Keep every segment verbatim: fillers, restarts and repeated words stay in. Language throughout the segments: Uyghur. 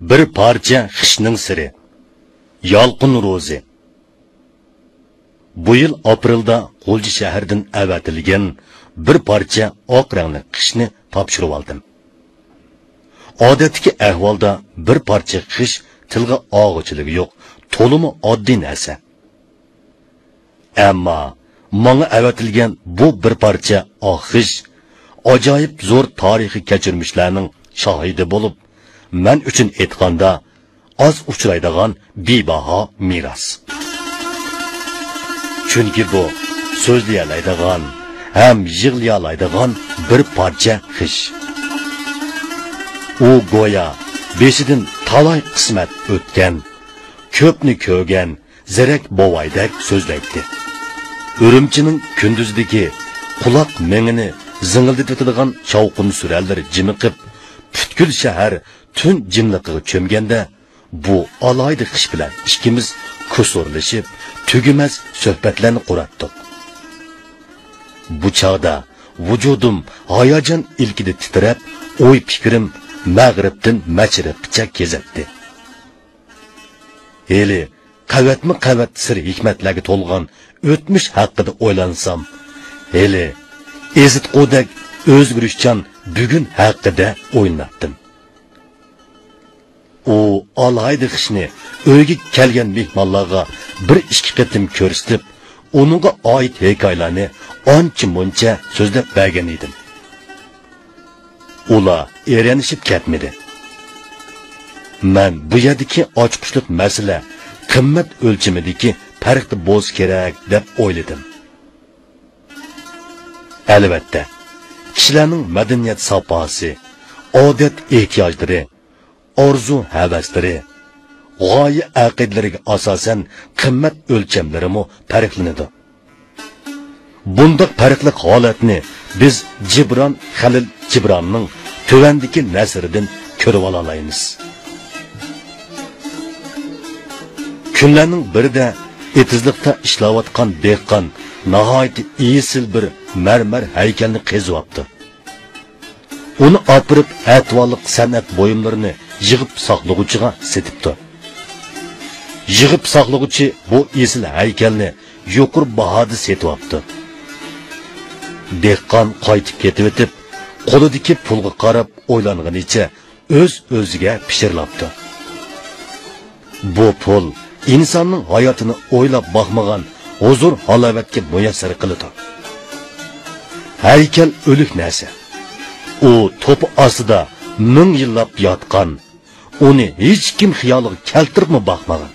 بىر پارچە خىشنىڭ سىرى. يالقۇن روزى. بۇ يىل ئاپرېلدا غۇلجا شەھىرىدىن ئەۋەتىلگەن بىر پارچە ئاق رەڭلىك خىشنى تاپشۇرۇۋالدىم. ئادەتتىكى ئەھۋالدا بىر پارچە خىش تىلغا ئالغۇچىلىكى يوق، تولىمۇ ئاددىي نەرسە. ئەمما ماڭا ئەۋەتىلگەن بۇ بىر پارچە ئاق خىش ئاجايىپ زور تارىخىي كەچۈرمىشلەرنىڭ شاھىدى بولۇپ، مەن ئۈچۈن ئېيتقاندا، ئاز ئۇچرايدىغان بىباھا مىراس. چۈنكى بۇ سۆزلىيەلەيدىغان ھەم يىغلىيالايدىغان بىر پارچە خىش. ئۇ گويا بېشىدىن تالاي قىسمەت ئۆتكەن، كۆپنى كۆرگەن زېرەك بوۋايدەك سۆزلەيتتى. ئۈرۈمچىنىڭ كۈندۈزدىكى قۇلاق مېڭىنى زىڭىلدىتىۋېتىدىغان شاۋقۇن سۈرەنلىرى جىمىقىپ، پۈتكۈل شەھەر تۈن جىملىقىغا چۆمگەندە، بۇ ئالاھىدە خىش بىلەن ئىككىمىز كۇسۇرلىشىپ، تۈگىمەس سۆھبەتلەرنى قۇراتتۇق. بۇ چاغدا ۋۇجۇدۇم ھاياجان ئىلكىدە تىترەپ، ئوي-پىكرىم مەغرىبتىن مەشرىققىچە كېزەتتى. ھېلى قەۋەتمۇ قەۋەت سىر-ھېكمەتلەرگە تولغان ئۆتمۈش ھەققىدە ئويلانسام، ھېلى ئېزىتقۇدەك ئۆزگىرىشچان بۈگۈن ھەققىدە ئويلىناتتىم. ئۇ ئالاھىدە خىشنى ئۆيگە كەلگەن مېھمانلارغا بىر ئىككى قېتىم كۆرسىتىپ، ئۇنىڭغا ئائىت ھېكايىلەرنى ئانچە-مۇنچە سۆزلەپ بەرگەن ئىدىم. ئۇلار ئېرەنلىشىپ كەتمىدى. مەن بۇ يەردىكى ئاچقۇچلۇق مەسىلە قىممەت ئۆلچىمىدىكى پەرقتە بولسا كېرەك دەپ ئويلىدىم. ئەلۋەتتە، كىشىلەرنىڭ مەدەنىيەت ساپاسى، ئادەت ئېھتىياجلىرى، ئارزۇ-ھەۋەسلىرى، غايە-ئەقىدىلىرىگە ئاساسەن قىممەت ئۆلچەملىرىمۇ پەرقلىنىدۇ. بۇنداق پەرقلىق ھالەتنى بىز جىبران خەلىل جىبراننىڭ تۆۋەندىكى نەسرىدىن كۆرۈۋالالايمىز. كۈنلەرنىڭ بىرىدە ئېتىزلىقتا ئىشلەۋاتقان دېھقان ناھايىتى ئېسىل بىر مەرمەر ھەيكەلنى قېزىۋاپتۇ. ئۇنى ئاپىرىپ، ئەتىۋارلىق سەنئەت بۇيۇملىرىنى يىغىپ ساقلىغۇچىغا سېتىپتۇ. يىغىپ ساقلىغۇچى بۇ ئېسىل ھەيكەلنى يۇقىرى باھادا سېتىۋاپتۇ. دېھقان قايتىپ كېتىۋېتىپ، قولىدىكى پۇلغا قاراپ ئويلانغىنىچە ئۆز-ئۆزىگە پىچىرلاپتۇ. بۇ پۇل ئىنساننىڭ ھاياتىنى ئويلاپ باقمىغان ھۇزۇر-ھالاۋەتكە مۇيەسسەر قىلىدۇ. ھەيكەل ئۆلۈك نەرسە. ئۇ توپا ئاستىدا مىڭ يىللاپ ياتقان، ئۇنى ھېچكىم خىيالىغا كەلتۈرۈپمۇ باقمىغان.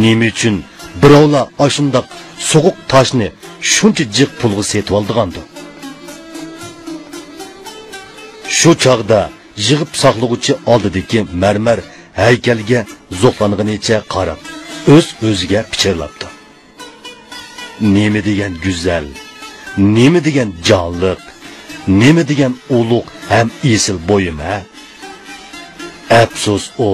نېمە ئۈچۈن بىراۋلار ئاشۇنداق سوغۇق تاشنى شۇنچە جىق پۇلغا سېتىۋالىدىغاندۇ؟ شۇ چاغدا يىغىپ ساقلىغۇچى ئالدىدىكى مەرمەر ھەيكەلگە زوقلانغىنىچە قاراپ، ئۆز-ئۆزىگە پىچىرلاپتۇ. نېمە دېگەن گۈزەل، نېمە دېگەن جانلىق، نېمە دېگەن ئۇلۇغ ھەم ئېسىل بۇيۇم ھە؟ ئەپسۇس، ئۇ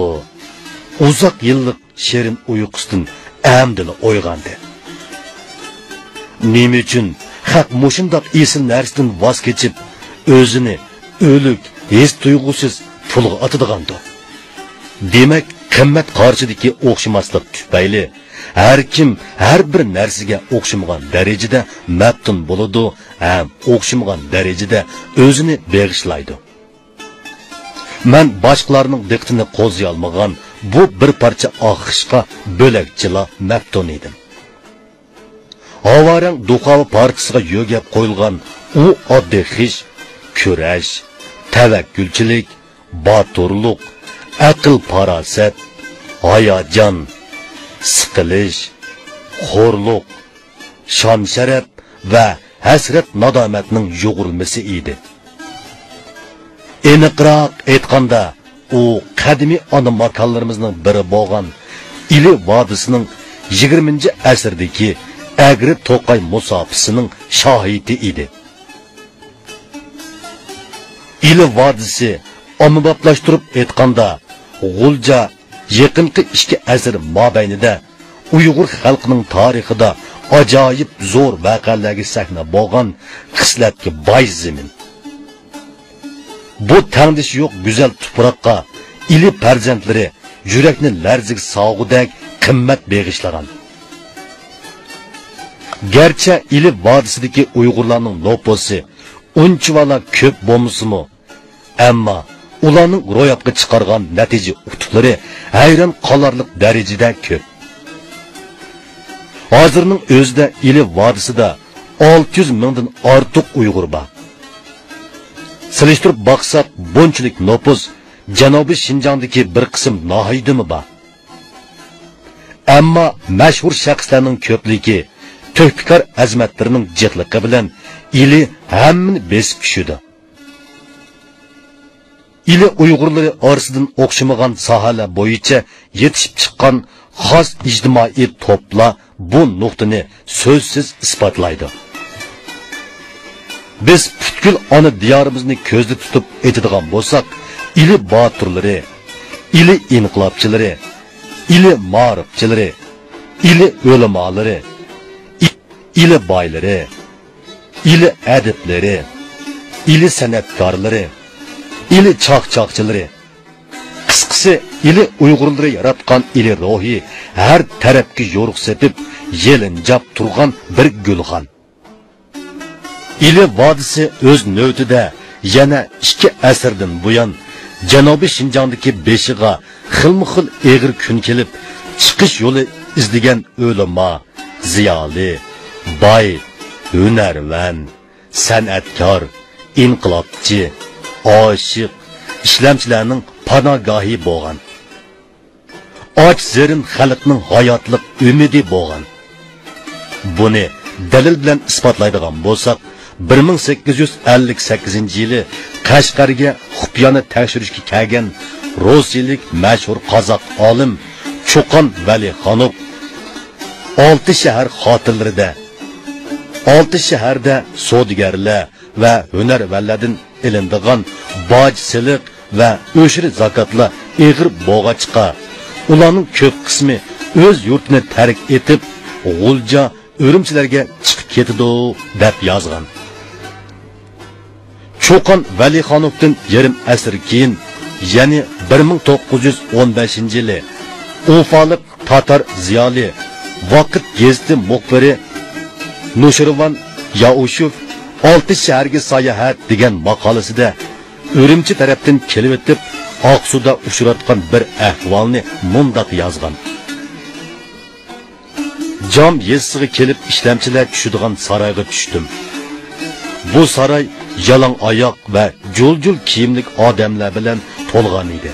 ئۇزاق يىللىق شېرىن ئۇيقۇسىدىن ئەمدىلا ئويغاندى. نېمە ئۈچۈن خەق مۇشۇنداق ئېسىل نەرسىدىن ۋاز كېچىپ، ئۆزىنى ئۆلۈك، ھېس تۇيغۇسىز پۇلغا ئاتىدىغاندۇ؟ دېمەك، قىممەت قارىشىدىكى ئوخشىماسلىق تۈپەيلى ھەر كىم ھەر بىر نەرسىگە ئوخشىمىغان دەرىجىدە مەپتۇن بولىدۇ ھەم ئوخشىمىغان دەرىجىدە ئۆزىنى بېغىشلايدۇ. مەن باشقىلارنىڭ دىققىتىنى قوزغىيالمىغان بۇ بىر پارچە ئاق خىشقا بۆلەكچىلا مەپتۇن ئىدىم. ھاۋارەڭ دۇخاۋا پارچىسىغا يۆگەپ قويۇلغان ئۇ ئاددىي خىش كۈرەش، تەۋەككۈلچىلىك، باتۇرلۇق، ئەقىل-پاراسەت، ھاياجان، سىقىلىش، خورلۇق، شان-شەرەپ ۋە ھەسرەت-نادامەتنىڭ يۇغۇرۇلمىسى ئىدى. ئېنىقراق ئېيتقاندا، ئۇ قەدىمىي ئانا ماكانلىرىمىزنىڭ بىرى بولغان ئىلى ۋادىسىنىڭ يىگىرمىنچى ئەسىردىكى ئەگرى-توقاي مۇساپىسىنىڭ شاھىتى ئىدى. ئىلى ۋادىسى، ئاممىبابلاشتۇرۇپ ئېيتقاندا، غۇلجا يېقىنقى ئىككى ئەسىر مابەينىدە ئۇيغۇر خەلقىنىڭ تارىخىدا ئاجايىپ زور ۋەقەلەرگە سەھنە بولغان خىسلەتكە باي زېمىن. بۇ تەڭدىشى يوق گۈزەل تۇپراققا ئىلى پەرزەنتلىرى يۈرەكنى لەرزىگە سالغۇدەك قىممەت بېغىشلىغان. گەرچە ئىلى ۋادىسىدىكى ئۇيغۇرلارنىڭ نوپۇسى ئۇنچىۋالا كۆپ بولمىسىمۇ، ئەمما ئۇلارنىڭ روياپقا چىقارغان نەتىجە ئۇتۇقلىرى ھەيران قالارلىق دەرىجىدە كۆپ. ھازىرنىڭ ئۆزىدە ئىلى ۋادىسىدا ئالتە يۈز مىڭدىن ئارتۇق ئۇيغۇر بار. سېلىشتۇرۇپ باقساق، بۇنچىلىك نوپۇس جەنۇبىي شىنجاڭدىكى بىر قىسىم ناھىيىدىمۇ بار. ئەمما مەشھۇر شەخسلەرنىڭ كۆپلۈكى، تۆھپىكار ئەزىمەتلىرىنىڭ جىقلىقى بىلەن ئىلى ھەممىنى بېسىپ چۈشىدۇ. ئىلى ئۇيغۇرلىرى ئارىسىدىن ئوخشىمىغان ساھەلەر بويىچە يېتىشىپ چىققان خاس ئىجتىمائىي توپلار بۇ نۇقتىنى سۆزسىز ئىسپاتلايدۇ. بىز پۈتكۈل ئانا دىيارىمىزنى كۆزدە تۇتۇپ ئېيتىدىغان بولساق، ئىلى باتۇرلىرى، ئىلى ئىنقىلابچىلىرى، ئىلى مائارىپچىلىرى، ئىلى ئۆلىمالىرى، ئى-، ئىلى بايلىرى، ئىلى ئەدىبلىرى، ئىلى سەنئەتكارلىرى، ئىلى چاقچاقچىلىرى، قىسقىسى، ئىلى ئۇيغۇرلىرى ياراتقان ئىلى روھى ھەر تەرەپكە يورۇق سېپىپ، يېلىنجاپ تۇرغان بىر گۈلخان. ئىلى ۋادىسى ئۆز نۆۋىتىدە يەنە ئىككى ئەسىردىن بۇيان جەنۇبىي شىنجاڭدىكى بېشىغا خىلمۇ خىل ئېغىر كۈن كېلىپ، چىقىش يولى ئىزدىگەن ئۆلىما، زىيالىي، باي، ھۈنەرۋەن، سەنئەتكار، ئىنقىلابچى، ئاشىق، ئىشلەمچىلەرنىڭ پاناھگاھى بولغان. ئاچ زېرىن خەلقنىڭ ھاياتلىق ئۈمىدى بولغان. بۇنى دەلىل بىلەن ئىسپاتلايدىغان بولساق، بىر مىڭ سەككىز يۈز ئەللىك سەككىزىنچى يىلى قەشقەرگە خۇپىيانى تەكشۈرۈشكە كەلگەن روسىيىلىك مەشھۇر قازاق ئالىم چوقان ۋەلىخانوف ئالتە شەھەر خاتىرىلىرىدە، ئالتە شەھەردە سودىگەرلەر ۋە ھۈنەرۋەنلەردىن ئېلىنىدىغان باج، سېلىق ۋە ئۆشرە زاكاتلار ئېغىر بولغاچقا، ئۇلارنىڭ كۆپ قىسمى ئۆز يۇرتىنى تەرك ئېتىپ، غۇلجا، ئۈرۈمچىلەرگە چىقىپ كېتىدۇ، دەپ يازغان. چوقان ۋەلىخانوفتىن يېرىم ئەسىر كېيىن، يەنى بىر مىڭ توققۇز يۈز ئون بەشىنچى يىلى ئۇفالىق تاتار زىيالىي، ۋاقىت گېزىتى مۇخبىرى نۇشىرۋان ياۋشېف ئالتە شەھەرگە ساياھەت دېگەن ماقالىسىدە ئۈرۈمچى تەرەپتىن كېلىۋېتىپ، ئاقسۇدا ئۇچراتقان بىر ئەھۋالنى مۇنداق يازغان: جام يېزىسىغا كېلىپ ئىشلەمچىلەر چۈشىدىغان سارايغا چۈشتۈم. بۇ ساراي يالاڭ ئاياق ۋە جۇل-جۇل كىيىملىك ئادەملەر بىلەن تولغان ئىدى.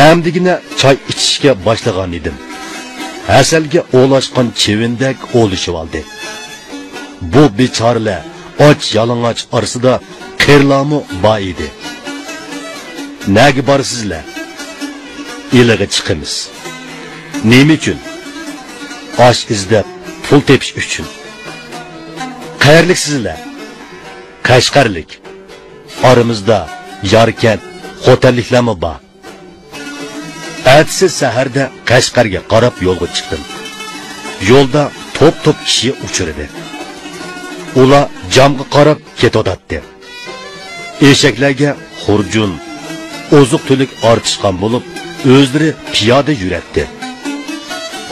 ئەمدىگىنە چاي ئىچىشكە باشلىغان ئىدىم. ھەسەلگە ئولاشقان چىۋىندەك ئولىشىۋالدى. بۇ بىچارىلەر ئاچ-يالىڭاچ ئارىسىدا قېرىلارمۇ بار ئىدى. نەگە بارىسىزلەر؟ ئىلىغا چىقىمىز. نېمە ئۈچۈن؟ ئاش ئىزدەپ، پۇل تېپىش ئۈچۈن. قەيەرلىكسىزلەر؟ قەشقەرلىك. ئارىمىزدا ياركەنت، خوتەنلىكلەرمۇ بار. ئەتىسى سەھەردە قەشقەرگە قاراپ يولغا چىقتىم. يولدا توپ-توپ كىشى ئۇچرىدى. ئۇلار جامغا قاراپ كېتىۋاتاتتى. ئېشەكلەرگە خۇرجۇن، ئوزۇق-تۈلۈك ئارتىشقان بولۇپ، ئۆزلىرى پىيادە يۈرەتتى.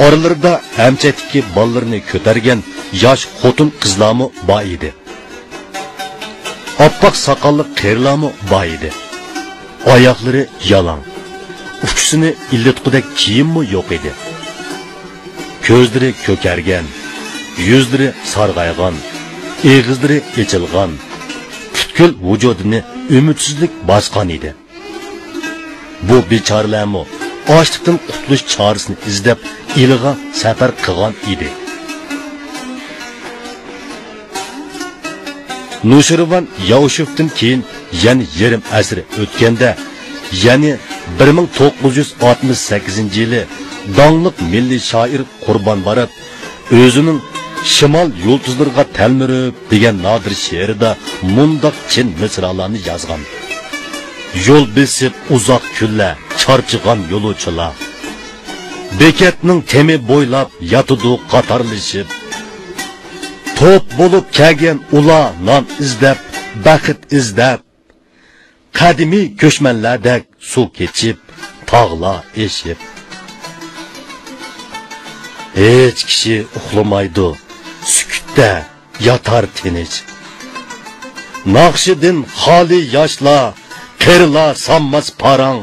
ئارىلىرىدا ئەمچەكتىكى بالىلىرىنى كۆتەرگەن ياش خوتۇن-قىزلارمۇ بار ئىدى. ئاپئاق ساقاللىق قېرىلارمۇ بار ئىدى. ئاياقلىرى يالاڭ. ئۇچىسىنى ئىللىتقۇدەك كىيىممۇ يوق ئىدى. كۆزلىرى كۆكەرگەن، يۈزلىرى سارغايغان، ئېغىزلىرى ئېچىلغان، پۈتكۈل ۋۇجۇدىنى ئۈمىدسىزلىك باسقان ئىدى. بۇ بىچارىلەرمۇ ئاچلىقتىن قۇتۇلۇش چارىسىنى ئىزدەپ ئىلىغا سەپەر قىلغان ئىدى. نۇشىرۋان ياۋشېفتىن كېيىن يەنە يېرىم ئەسىر ئۆتكەندە، يەنى بىر مىڭ توققۇز يۈز ئاتمىش سەككىزىنچى يىلى داڭلىق مىللىي شائىر قۇربان باراپ ئۆزىنىڭ شىمال يۇلتۇزلىرىغا تەلمۈرۈپ دېگەن نادىر شېئىرىدا مۇنداق چىن مىسرالارنى يازغان: يول بېسىپ ئۇزاق كۈنلەر چارچىغان يولۇچىلار، بېكەتنىڭ تېمى بويلاپ ياتىدۇ قاتارلىشىپ. توپ بولۇپ كەلگەن ئۇلار نان ئىزدەپ، بەخت ئىزدەپ. قەدىمىي كۆچمەنلەردەك سۇ كېچىپ، تاغلار ئېشىپ. ھېچ كىشى ئۇخلىمايدۇ، سۈكۈتتە ياتار تىنچ. ناخشىدىن خالىي ياشلار، قېرىلار سانماس پاراڭ.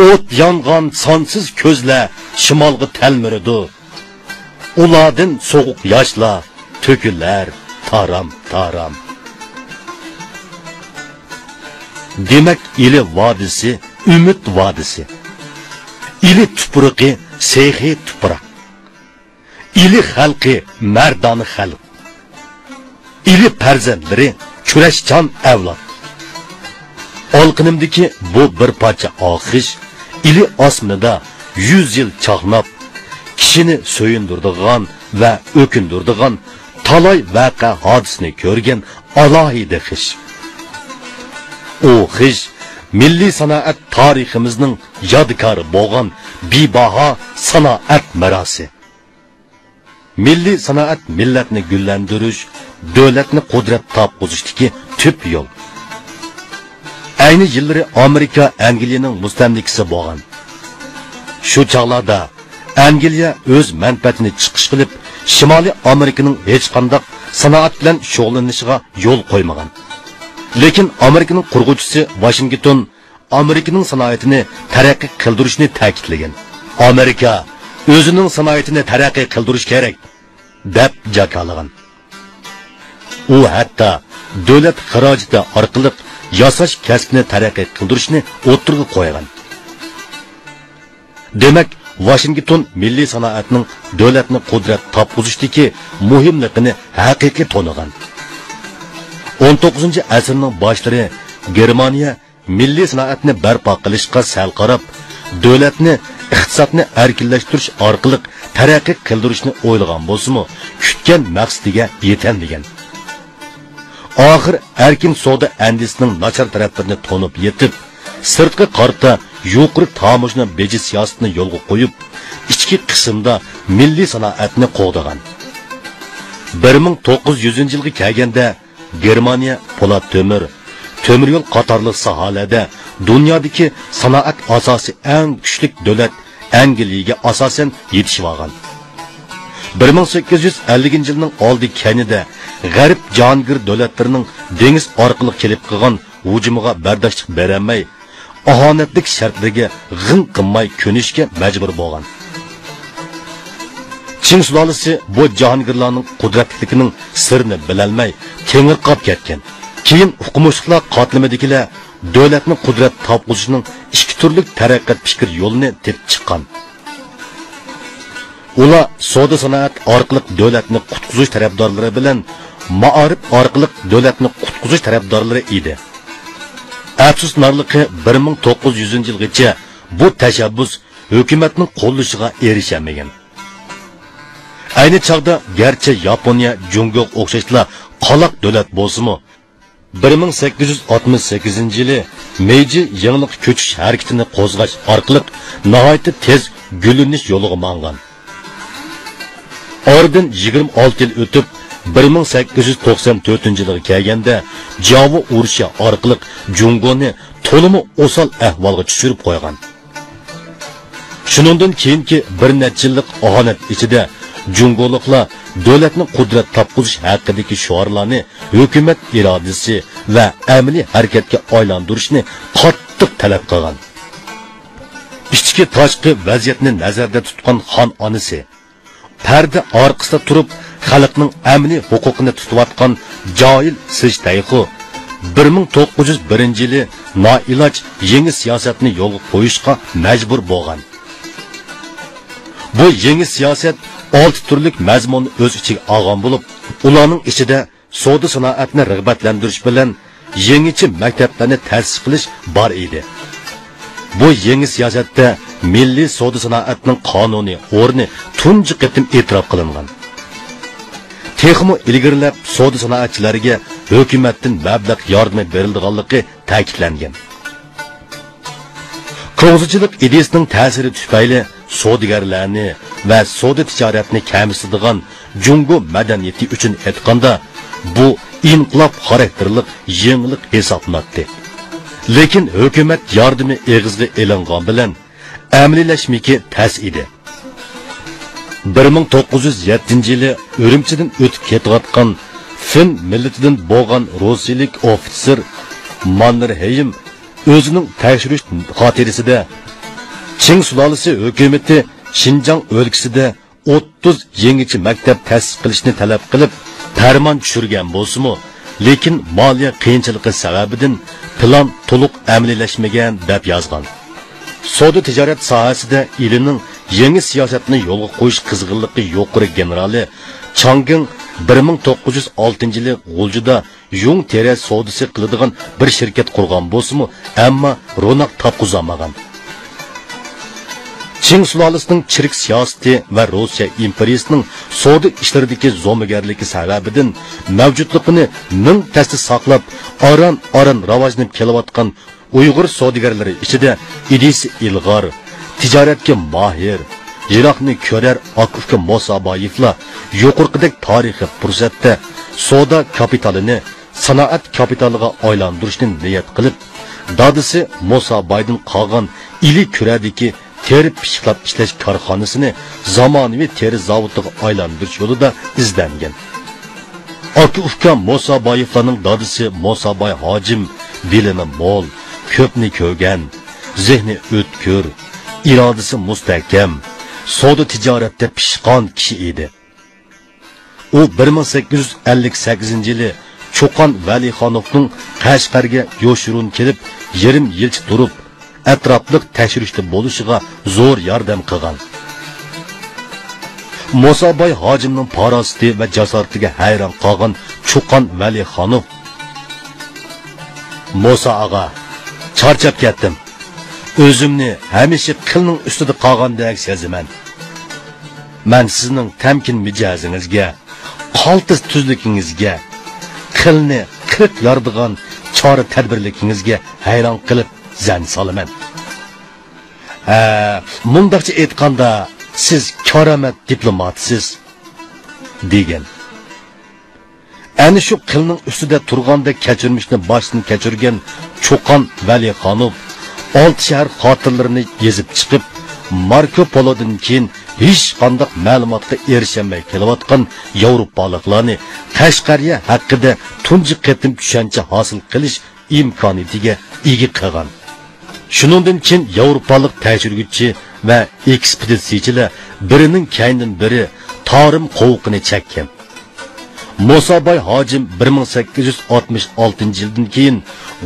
ئوت يانغان سانسىز كۆزلەر شىمالغا تەلمۈرىدۇ. ئۇلاردىن سوغۇق ياشلار تۆكۈلەر تارام-تارام. دېمەك، ئىلى ۋادىسى ئۈمىد ۋادىسى. ئىلى تۇپرىقى سېخىي تۇپراق. ئىلى خەلقى مەردانە خەلق. ئىلى پەرزەنتلىرى كۈرەشچان ئەۋلاد. ئالقىنىمدىكى بۇ بىر پارچە ئاخىش ئىلى ئاسمىنىدا يۈز يىل چاقناپ، كىشىنى سۆيۈندۈرىدىغان ۋە ئۆكۈندۈرىدىغان تالاي ۋەقە ھادىسىنى كۆرگەن ئالاھىدە خىش. ئۇ خىش مىللىي سانائەت تارىخىمىزنىڭ يادىكارى بولغان بىباھا سانائەت مىراسى. مىللىي سانائەت مىللەتنى گۈللەندۈرۈش، دۆلەتنى قۇدرەت تاپقۇزۇشتىكى تۈپ يول. ئەينى يىللىرى ئامېرىكا ئەنگلىيەنىڭ مۇستەملىكىسى بولغان. شۇ چاغلاردا ئەنگلىيە ئۆز مەنپەئەتىنى چىقىش قىلىپ، شىمالىي ئامېرىكىنىڭ ھېچقانداق سانائەت بىلەن شۇغۇللىنىشىغا يول قويمىغان. لېكىن ئامېرىكىنىڭ قۇرغۇچىسى ۋاشىنگتون ئامېرىكىنىڭ سانائىتىنى تەرەققىي قىلدۇرۇشنى تەكىتلىگەن. ئامېرىكا ئۆزىنىڭ سانائىتىنى تەرەققىي قىلدۇرۇش كېرەك، دەپ جاكارلىغان. ئۇ ھەتتا دۆلەت خىراجىتى ئارقىلىق ياساش كەسپىنى تەرەققىي قىلدۇرۇشنى ئوتتۇرىغا قويغان. دېمەك، ۋاشىنگتون مىللىي سانائەتنىڭ دۆلەتنى قۇدرەت تاپقۇزۇشتىكى مۇھىملىقىنى ھەقىقىي تونۇغان. ئون توققۇزىنچى ئەسىرنىڭ باشلىرى گېرمانىيە مىللىي سانائەتنى بەرپا قىلىشقا سەل قاراپ، دۆلەتنى، ئىقتىسادنى ئەركىنلەشتۈرۈش ئارقىلىق تەرەققىي قىلدۇرۇشنى ئويلىغان بولسىمۇ، كۈتكەن مەقسىتىگە يېتەلمىگەن. ئاخىر ئەركىن سودا ئەندىزىسىنىڭ ناچار تەرەپلىرىنى تونۇپ يېتىپ، سىرتقا قارىتا يۇقىرى تاموژنا بېجى سىياسىتىنى يولغا قويۇپ، ئىچكى قىسىمدا مىللىي سانائەتنى قوغدىغان. بىر مىڭ توققۇز يۈزىنچى يىلغا كەلگەندە، گېرمانىيە پولات تۆمۈر، تۆمۈر يول قاتارلىق ساھەلەردە دۇنيادىكى سانائەت ئاساسى ئەڭ كۈچلۈك دۆلەت ئەنگلىيەگە ئاساسەن يېتىشىۋالغان. بىر مىڭ سەككىز يۈز ئەللىكىنچى يىلنىڭ ئالدى كەينىدە غەرب جاھانگىر دۆلەتلىرىنىڭ دېڭىز ئارقىلىق كېلىپ قىلغان ھۇجۇمىغا بەرداشلىق بېرەلمەي، ئاھانەتلىك شەرتلىرىگە غىڭ قىلماي كۆنۈشكە مەجبۇر بولغان. چىڭ سۇلالىسى بۇ جاھانگىرلارنىڭ قۇدرەتلىكلىكىنىڭ سىرىنى بىلەلمەي، تېڭىرقاپ كەتكەن. كېيىن ئوقۇمۇشلۇقلار قاتلىمىدىكىلەر دۆلەتنى قۇدرەت تاپقۇزۇشنىڭ ئىككى تۈرلۈك تەرەققىيات پىكىر يولىنى تېپىپ چىققان. ئۇلار سودا سانائەت ئارقىلىق دۆلەتنى قۇتقۇزۇش تەرەپدارلىرى بىلەن مائارىپ ئارقىلىق دۆلەتنى قۇتقۇزۇش تەرەپدارلىرى ئىدى. ئەپسۇسلىنارلىقى، بىر مىڭ توققۇز يۈزىنچى يىلغىچە بۇ تەشەببۇس ھۆكۈمەتنىڭ قوللىشىغا ئېرىشەلمىگەن. ئەينى چاغدا گەرچە ياپونىيە جۇڭگوغا ئوخشاشلا قالاق دۆلەت بولسىمۇ، بىر مىڭ سەككىز يۈز ئاتمىش سەككىزىنچى يىلى مېيجى يېڭىلىققا كۆچۈش ھەرىكىتىنى قوزغاش ئارقىلىق ناھايىتى تېز گۈللىنىش يولىغا ماڭغان. ئارىدىن يىگىرمە ئالتە يىل ئۆتۈپ، بىر مىڭ سەككىز يۈز توقسان تۆتىنچى يىلغا كەلگەندە، جياۋو ئۇرۇشى ئارقىلىق جۇڭگونى تولىمۇ ئوسال ئەھۋالغا چۈشۈرۈپ قويغان. شۇنىڭدىن كېيىنكى بىر نەچچە يىللىق ئاھانەت ئىچىدە، جۇڭگولۇقلار دۆلەتنى قۇدرەت تاپقۇزۇش ھەققىدىكى شوئارلارنى ھۆكۈمەت ئىرادىسى ۋە ئەمەلىي ھەرىكەتكە ئايلاندۇرۇشنى قاتتىق تەلەپ قىلغان. ئىچكى تاشقى ۋەزىيەتنى نەزەردە تۇتقان خان ئانىسى، پەردە ئارقىسىدا تۇرۇپ، خەلقنىڭ ئەمەلىي ھوقۇقىنى تۇتۇۋاتقان جاھىل سىژ تەيخۇ بىر مىڭ توققۇز يۈز بىرىنچى يىلى نائىلاج يېڭى سىياسەتنى يولغا قويۇشقا مەجبۇر بولغان. بۇ يېڭى سىياسەت ئالتە تۈرلۈك مەزمۇننى ئۆز ئىچىگە ئالغان بولۇپ، ئۇلارنىڭ ئىچىدە سودا سانائەتنى رىغبەتلەندۈرۈش بىلەن يېڭىچە مەكتەپلەرنى تەسىس قىلىش بار ئىدى. بۇ يېڭى سىياسەتتە مىللىي سودا سانائەتنىڭ قانۇنىي ئورنى تۇنجى قېتىم ئېتىراپ قىلىنغان. تېخىمۇ ئىلگىرىلەپ سودا سانائەتچىلەرگە ھۆكۈمەتتىن مەبلەغ ياردىمى بېرىلىدىغانلىقى تەكىتلەنگەن. كوڭزىچىلىق ئىدىيىسىنىڭ تەسىرى تۈپەيلى سودىگەرلەرنى ۋە سودا تىجارەتنى كەمسىتىدىغان جۇڭگو مەدەنىيىتى ئۈچۈن ئېيتقاندا، بۇ ئىنقىلاب خاراكتېرلىق يېڭىلىق ھېسابلىناتتى. لېكىن ھۆكۈمەت ياردىمى ئېغىزغا ئېلىنغان بىلەن ئەمەلىيلەشمىكى تەس ئىدى. بىر مىڭ توققۇز يۈز يەتتىنچى يىلى ئۈرۈمچىدىن ئۆتۈپ كېتىۋاتقان فىن مىللىتىدىن بولغان روسىيىلىك ئوفىتسېر ماننېرھېيم ئۆزىنىڭ تەكشۈرۈش خاتىرىسىدە، چىڭ سۇلالىسى ھۆكۈمىتى شىنجاڭ ئۆلكىسىدە ئوتتۇز يېڭىچە مەكتەپ تەسىس قىلىشنى تەلەپ قىلىپ، پەرمان چۈشۈرگەن بولسىمۇ، لېكىن مالىيە قىيىنچىلىقى سەۋەبىدىن پىلان تولۇق ئەمەلىيلەشمىگەن، دەپ يازغان. سودا تىجارەت ساھەسىدە ئىلىنىڭ يېڭى سىياسەتنى يولغا قويۇش قىزغىنلىقى يۇقىرى گېنېرالى چاڭ گېڭ بىر مىڭ توققۇز يۈز ئالتىنچى يىلى غۇلجىدا يۇڭ تېرە سودىسى قىلىدىغان بىر شىركەت قۇرغان بولسىمۇ، ئەمما روناق تاپقۇزالمىغان. چىڭ سۇلالىسىنىڭ چىرىك سىياسىتى ۋە روسىيە ئىمپېرىيىسىنىڭ سودا ئىشلىرىدىكى زومىگەرلىكى سەۋەبىدىن مەۋجۇتلۇقىنى مىڭ تەستە ساقلاپ، ئاران-ئاران راۋاجلىنىپ كېلىۋاتقان ئۇيغۇر سودىگەرلىرى ئىچىدە ئىدىيىسى ئىلغار، تىجارەتكە ماھىر، يىراقنى كۆرەر ئاكا-ئۇكا موسابايېۋلار يۇقىرىقىدەك تارىخىي پۇرسەتتە سودا كاپىتالىنى سانائەت كاپىتالىغا ئايلاندۇرۇشنى نىيەت قىلىپ، دادىسى موسابايدىن قالغان ئىلى كۈرەدىكى تېرە پىششىقلاپ ئىشلەش كارخانىسىنى زامانىۋى تېرە زاۋۇتىغا ئايلاندۇرۇش يولىدا ئىزدەنگەن. ئاكا-ئۇكا موسابايېۋلارنىڭ دادىسى موساباي ھاجىم بىلىمى مول، كۆپنى كۆرگەن، زېھنى ئۆتكۈر، ئىرادىسى مۇستەھكەم، سودا تىجارەتتە پىشقان كىشى ئىدى. ئۇ بىر مىڭ سەككىز يۈز ئەللىك سەككىزىنچى يىلى چوقان ۋەلىخانوفنىڭ قەشقەرگە يوشۇرۇن كېلىپ، يېرىم يىلچە تۇرۇپ، ئەتراپلىق تەكشۈرۈشتە بولۇشىغا زور ياردەم قىلغان. موساباي ھاجىمنىڭ پاراسىتى ۋە جاسارىتىگە ھەيران قالغان چوقان ۋەلىخانوف، «موسا ئاغا، چارچاپ كەتتىم. ئۆزۈمنى ھەمىشە قىلنىڭ ئۈستىدە قالغاندەك سېزىمەن. مەن سىزنىڭ تەمكىن مىجەزىڭىزگە، قالتىس تۈزلۈكىڭىزگە، قىلنى قىرىق يارىدىغان چارە-تەدبىرلىكىڭىزگە ھەيران قېلىپ زەن سالىمەن. ھە، مۇنداقچە ئېيتقاندا، سىز كارامەت دىپلوماتسىز» دېگەن. ئەنە شۇ قىلنىڭ ئۈستىدە تۇرغاندەك كەچۈرمىشنى باشتىن كەچۈرگەن چوقان ۋەلىخانوف ئالتە شەھەر خاتىرىلىرىنى يېزىپ چىقىپ، ماركو پولودىن كېيىن ھېچقانداق مەلۇماتقا ئېرىشەلمەي كېلىۋاتقان ياۋروپالىقلارنى قەشقەرىيە ھەققىدە تۇنجى قېتىم چۈشەنچە ھاسىل قىلىش ئىمكانىيىتىگە ئىگە قىلغان. شۇنىڭدىن كېيىن ياۋروپالىق تەكشۈرگۈچى ۋە ئېكسپېدىتسىيچىلەر بىرىنىڭ كەينىدىن بىرى تارىم قوۋۇقىنى چەككەن. موساباي ھاجىم بىر مىڭ سەككىز يۈز ئاتمىش ئالتىنچى يىلدىن كېيىن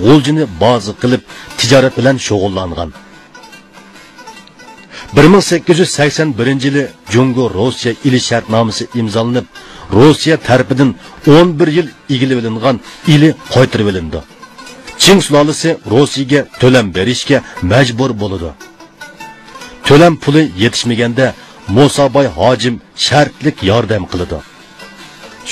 غۇلجىنى بازا قىلىپ، تىجارەت بىلەن شۇغۇللانغان. بىر مىڭ سەككىز يۈز سەكسەن بىرىنچى يىلى جۇڭگو روسىيە ئىلى شەرتنامىسى ئىمزالىنىپ، روسىيە تەرىپىدىن ئون بىر يىل ئىگىلىۋېلىنغان ئىلى قايتۇرۇۋېلىنىدۇ. چىڭ سۇلالىسى روسىيەگە تۆلەم بېرىشكە مەجبۇر بولىدۇ. تۆلەم پۇلى يېتىشمىگەندە، موساباي ھاجىم شەرتلىك ياردەم قىلىدۇ.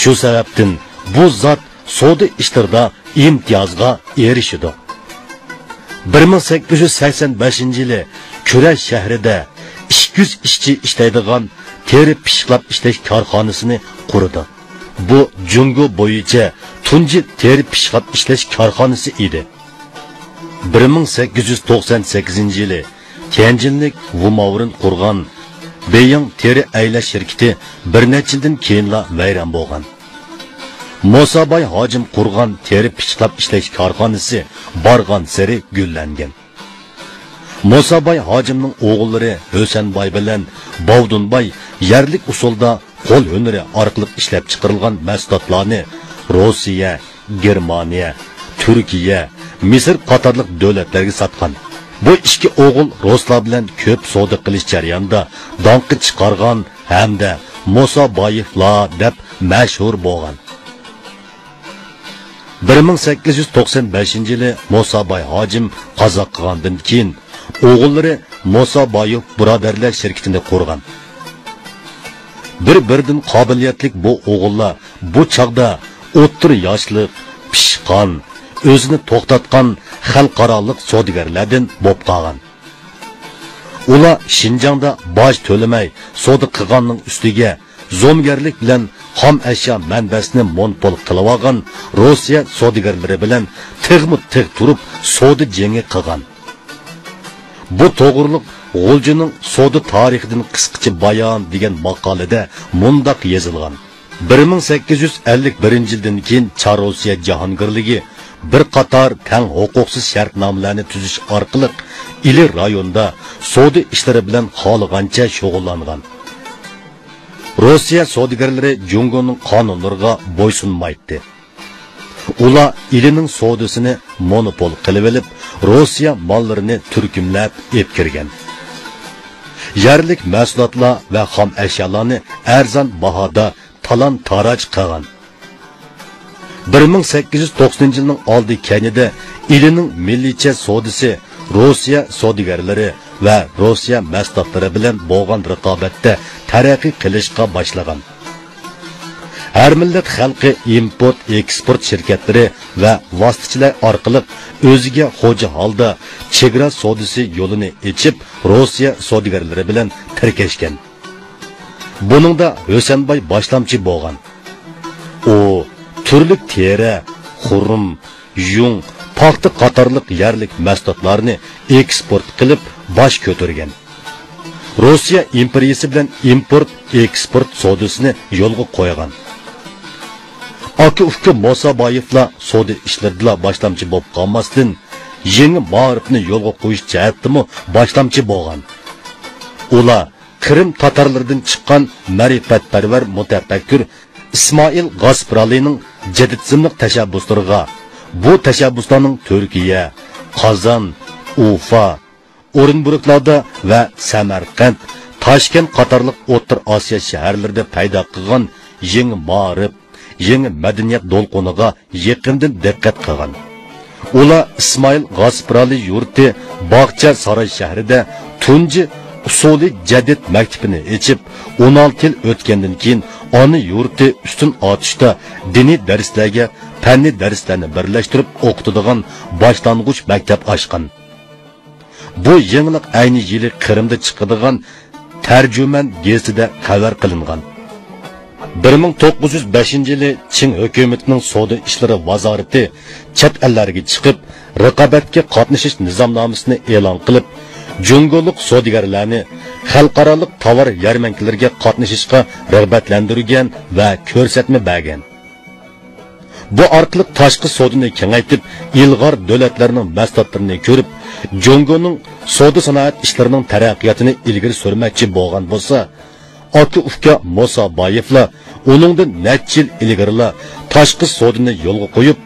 شۇ سەۋەبتىن بۇ زات سودا ئىشلىرىدا ئىمتىيازغا ئېرىشىدۇ. بىر مىڭ سەككىز يۈز سەكسەن بەشىنچى يىلى كۈرەش شەھىرىدە ئىككى يۈز ئىشچى ئىشلەيدىغان تېرە پىششىقلاپ ئىشلەش كارخانىسىنى قۇرىدۇ. بۇ جۇڭگو بويىچە تۇنجى تېرە پىششىقلاپ ئىشلەش كارخانىسى ئىدى. بىر مىڭ سەككىز يۈز توقسان سەككىزىنچى يىلى تيەنجىنلىك ۋۇماۋرىن قۇرغان بېيىڭ تېرە ئەيلەش شىركىتى بىر نەچچە يىلدىن كېيىنلا ۋەيران بولغان. موساباي ھاجىم قۇرغان تېرە پىششىقلاپ ئىشلەش كارخانىسى بارغانسېرى گۈللەنگەن. موساباي ھاجىمنىڭ ئوغۇللىرى ھۆسەنباي بىلەن باۋدۇنباي يەرلىك ئۇسۇلدا قول ھۈنىرى ئارقىلىق ئىشلەپچىقىرىلغان مەھسۇلاتلارنى روسىيە، گېرمانىيە، تۈركىيە، مىسىر قاتارلىق دۆلەتلەرگە ساتقان. بۇ ئىككى ئوغۇل رۇسلار بىلەن كۆپ سودا قىلىش جەريانىدا داڭقى چىقارغان ھەمدە موسابايېۋلار دەپ مەشھۇر بولغان. بىر مىڭ سەككىز يۈز توقسان بەشىنچى يىلى موساباي ھاجىم قازا قىلغاندىن كېيىن، ئوغۇللىرى موسابايېۋ بۇرادەرلەر شىركىتىنى قۇرغان. بىر-بىرىدىن قابىلىيەتلىك بۇ ئوغۇللار بۇ چاغدا ئوتتۇرا ياشلىق، پىشقان، ئۆزىنى توختاتقان خەلقئارالىق سودىگەرلەردىن بولۇپ قالغان. ئۇلار شىنجاڭدا باج تۆلىمەي سودا قىلغاننىڭ ئۈستىگە، زومىگەرلىك بىلەن خام ئەشيا مەنبەسىنى مونوپول قىلىۋالغان روسىيە سودىگەرلىرى بىلەن تىغمۇ تىغ تۇرۇپ سودا جېڭى قىلغان. بۇ توغرۇلۇق غۇلجىنىڭ سودا تارىخىدىن قىسقىچە بايان دېگەن ماقالىدە مۇنداق يېزىلغان: بىر مىڭ سەككىز يۈز ئەللىك بىرىنچى يىلدىن كېيىن چار روسىيە جاھانگىرلىكى بىر قاتار تەڭ ھوقۇقسىز شەرتنامىلەرنى تۈزۈش ئارقىلىق ئىلى رايوندا سودا ئىشلىرى بىلەن خالىغانچە شۇغۇللانغان. روسىيە سودىگەرلىرى جۇڭگونىڭ قانۇنلىرىغا بويسۇنمايتتى. ئۇلار ئىلىنىڭ سودىسىنى مونوپول قىلىۋېلىپ، روسىيە ماللىرىنى تۈركۈملەپ ئېلىپ كىرگەن. يەرلىك مەھسۇلاتلار ۋە خام ئەشيالارنى ئەرزان باھادا تالان-تاراج قىلغان. بىر مىڭ سەككىز يۈز توقسىنىنچى يىلنىڭ ئالدى كەينىدە ئىلىنىڭ مىللىيچە سودىسى روسىيە سودىگەرلىرى ۋە روسىيە مەھسۇلاتلىرى بىلەن بولغان رىقابەتتە تەرەققىي قىلىشقا باشلىغان. ھەر مىللەت خەلقى ئىمپورت، ئېكسپورت شىركەتلىرى ۋە ۋاسىتىچىلەر ئارقىلىق ئۆزىگە خوجا ھالدا چېگرا سودىسى يولىنى ئېچىپ، روسىيە سودىگەرلىرى بىلەن تىركەشكەن. بۇنىڭدا ھۈسەنباي باشلامچى بولغان. ئۇ تۈرلۈك تېرە، خۇرۇم، يۇڭ، پاختا قاتارلىق يەرلىك مەھسۇلاتلارنى ئېكسپورت قىلىپ باش كۆتۈرگەن. روسىيە ئىمپېرىيىسى بىلەن ئىمپورت، ئېكسپورت سودىسىنى يولغا قويغان. ئاكا-ئۇكا موسابايېۋلار سودا ئىشلىرىدىلا باشلامچى بولۇپ قالماستىن، يېڭى مائارىپنى يولغا قويۇش جەھەتتىمۇ باشلامچى بولغان. ئۇلار قىرىم تاتارلىرىدىن چىققان مەرىپەتپەرۋەر مۇتەپەككۇر ئىسمائىل غاسپىرالىنىڭ جەدىتىزملىق تەشەببۇسلىرىغا، بۇ تەشەببۇسلارنىڭ تۈركىيە، قازان، ئۇفا، ئورېنبۇرگلاردا ۋە سەمەرقەنت، تاشكەنت قاتارلىق ئوتتۇرا ئاسىيا شەھەرلىرىدە پەيدا قىلغان يېڭى مائارىپ، يېڭى مەدەنىيەت دولقۇنىغا يېقىندىن دىققەت قىلغان. ئۇلار ئىسمائىل غاسپىرالى يۇرتى باغچە ساراي شەھىرىدە تۇنجى ئۇسۇلى جەدىد مەكتىپىنى ئېچىپ، ئون ئالتە يىل ئۆتكەندىن كېيىن ئانا يۇرتى ئۈستۈن ئاتۇشتا دىنىي دەرسلەرگە پەننىي دەرسلەرنى بىرلەشتۈرۈپ ئوقۇتىدىغان باشلانغۇچ مەكتەپ ئاچقان. بۇ يېڭىلىق ئەينى يىلى قىرىمدا چىقىدىغان تەرجۈمەن گېزىتىدە خەۋەر قىلىنغان. بىر مىڭ توققۇز يۈز بەشىنچى يىلى چىڭ ھۆكۈمىتىنىڭ سودا ئىشلىرى ۋازارىتى چەت ئەللەرگە چىقىپ، رىقابەتكە قاتنىشىش نىزامنامىسىنى ئېلان قىلىپ، جۇڭگولۇق سودىگەرلەرنى خەلقئارالىق تاۋار يەرمەنكىلىرىگە قاتنىشىشقا رىغبەتلەندۈرگەن ۋە كۆرسەتمە بەرگەن. بۇ ئارقىلىق تاشقى سودىنى كېڭەيتىپ، ئىلغار دۆلەتلەرنىڭ مەھسۇلاتلىرىنى كۆرۈپ، جۇڭگونىڭ سودا سانائەت ئىشلىرىنىڭ تەرەققىياتىنى ئىلگىرى سۈرمەكچى بولغان بولسا، ئاكا-ئۇكا موسابايېۋلار ئۇنىڭدىن نەچچە يىل ئىلگىرىلا تاشقى سودىنى يولغا قويۇپ،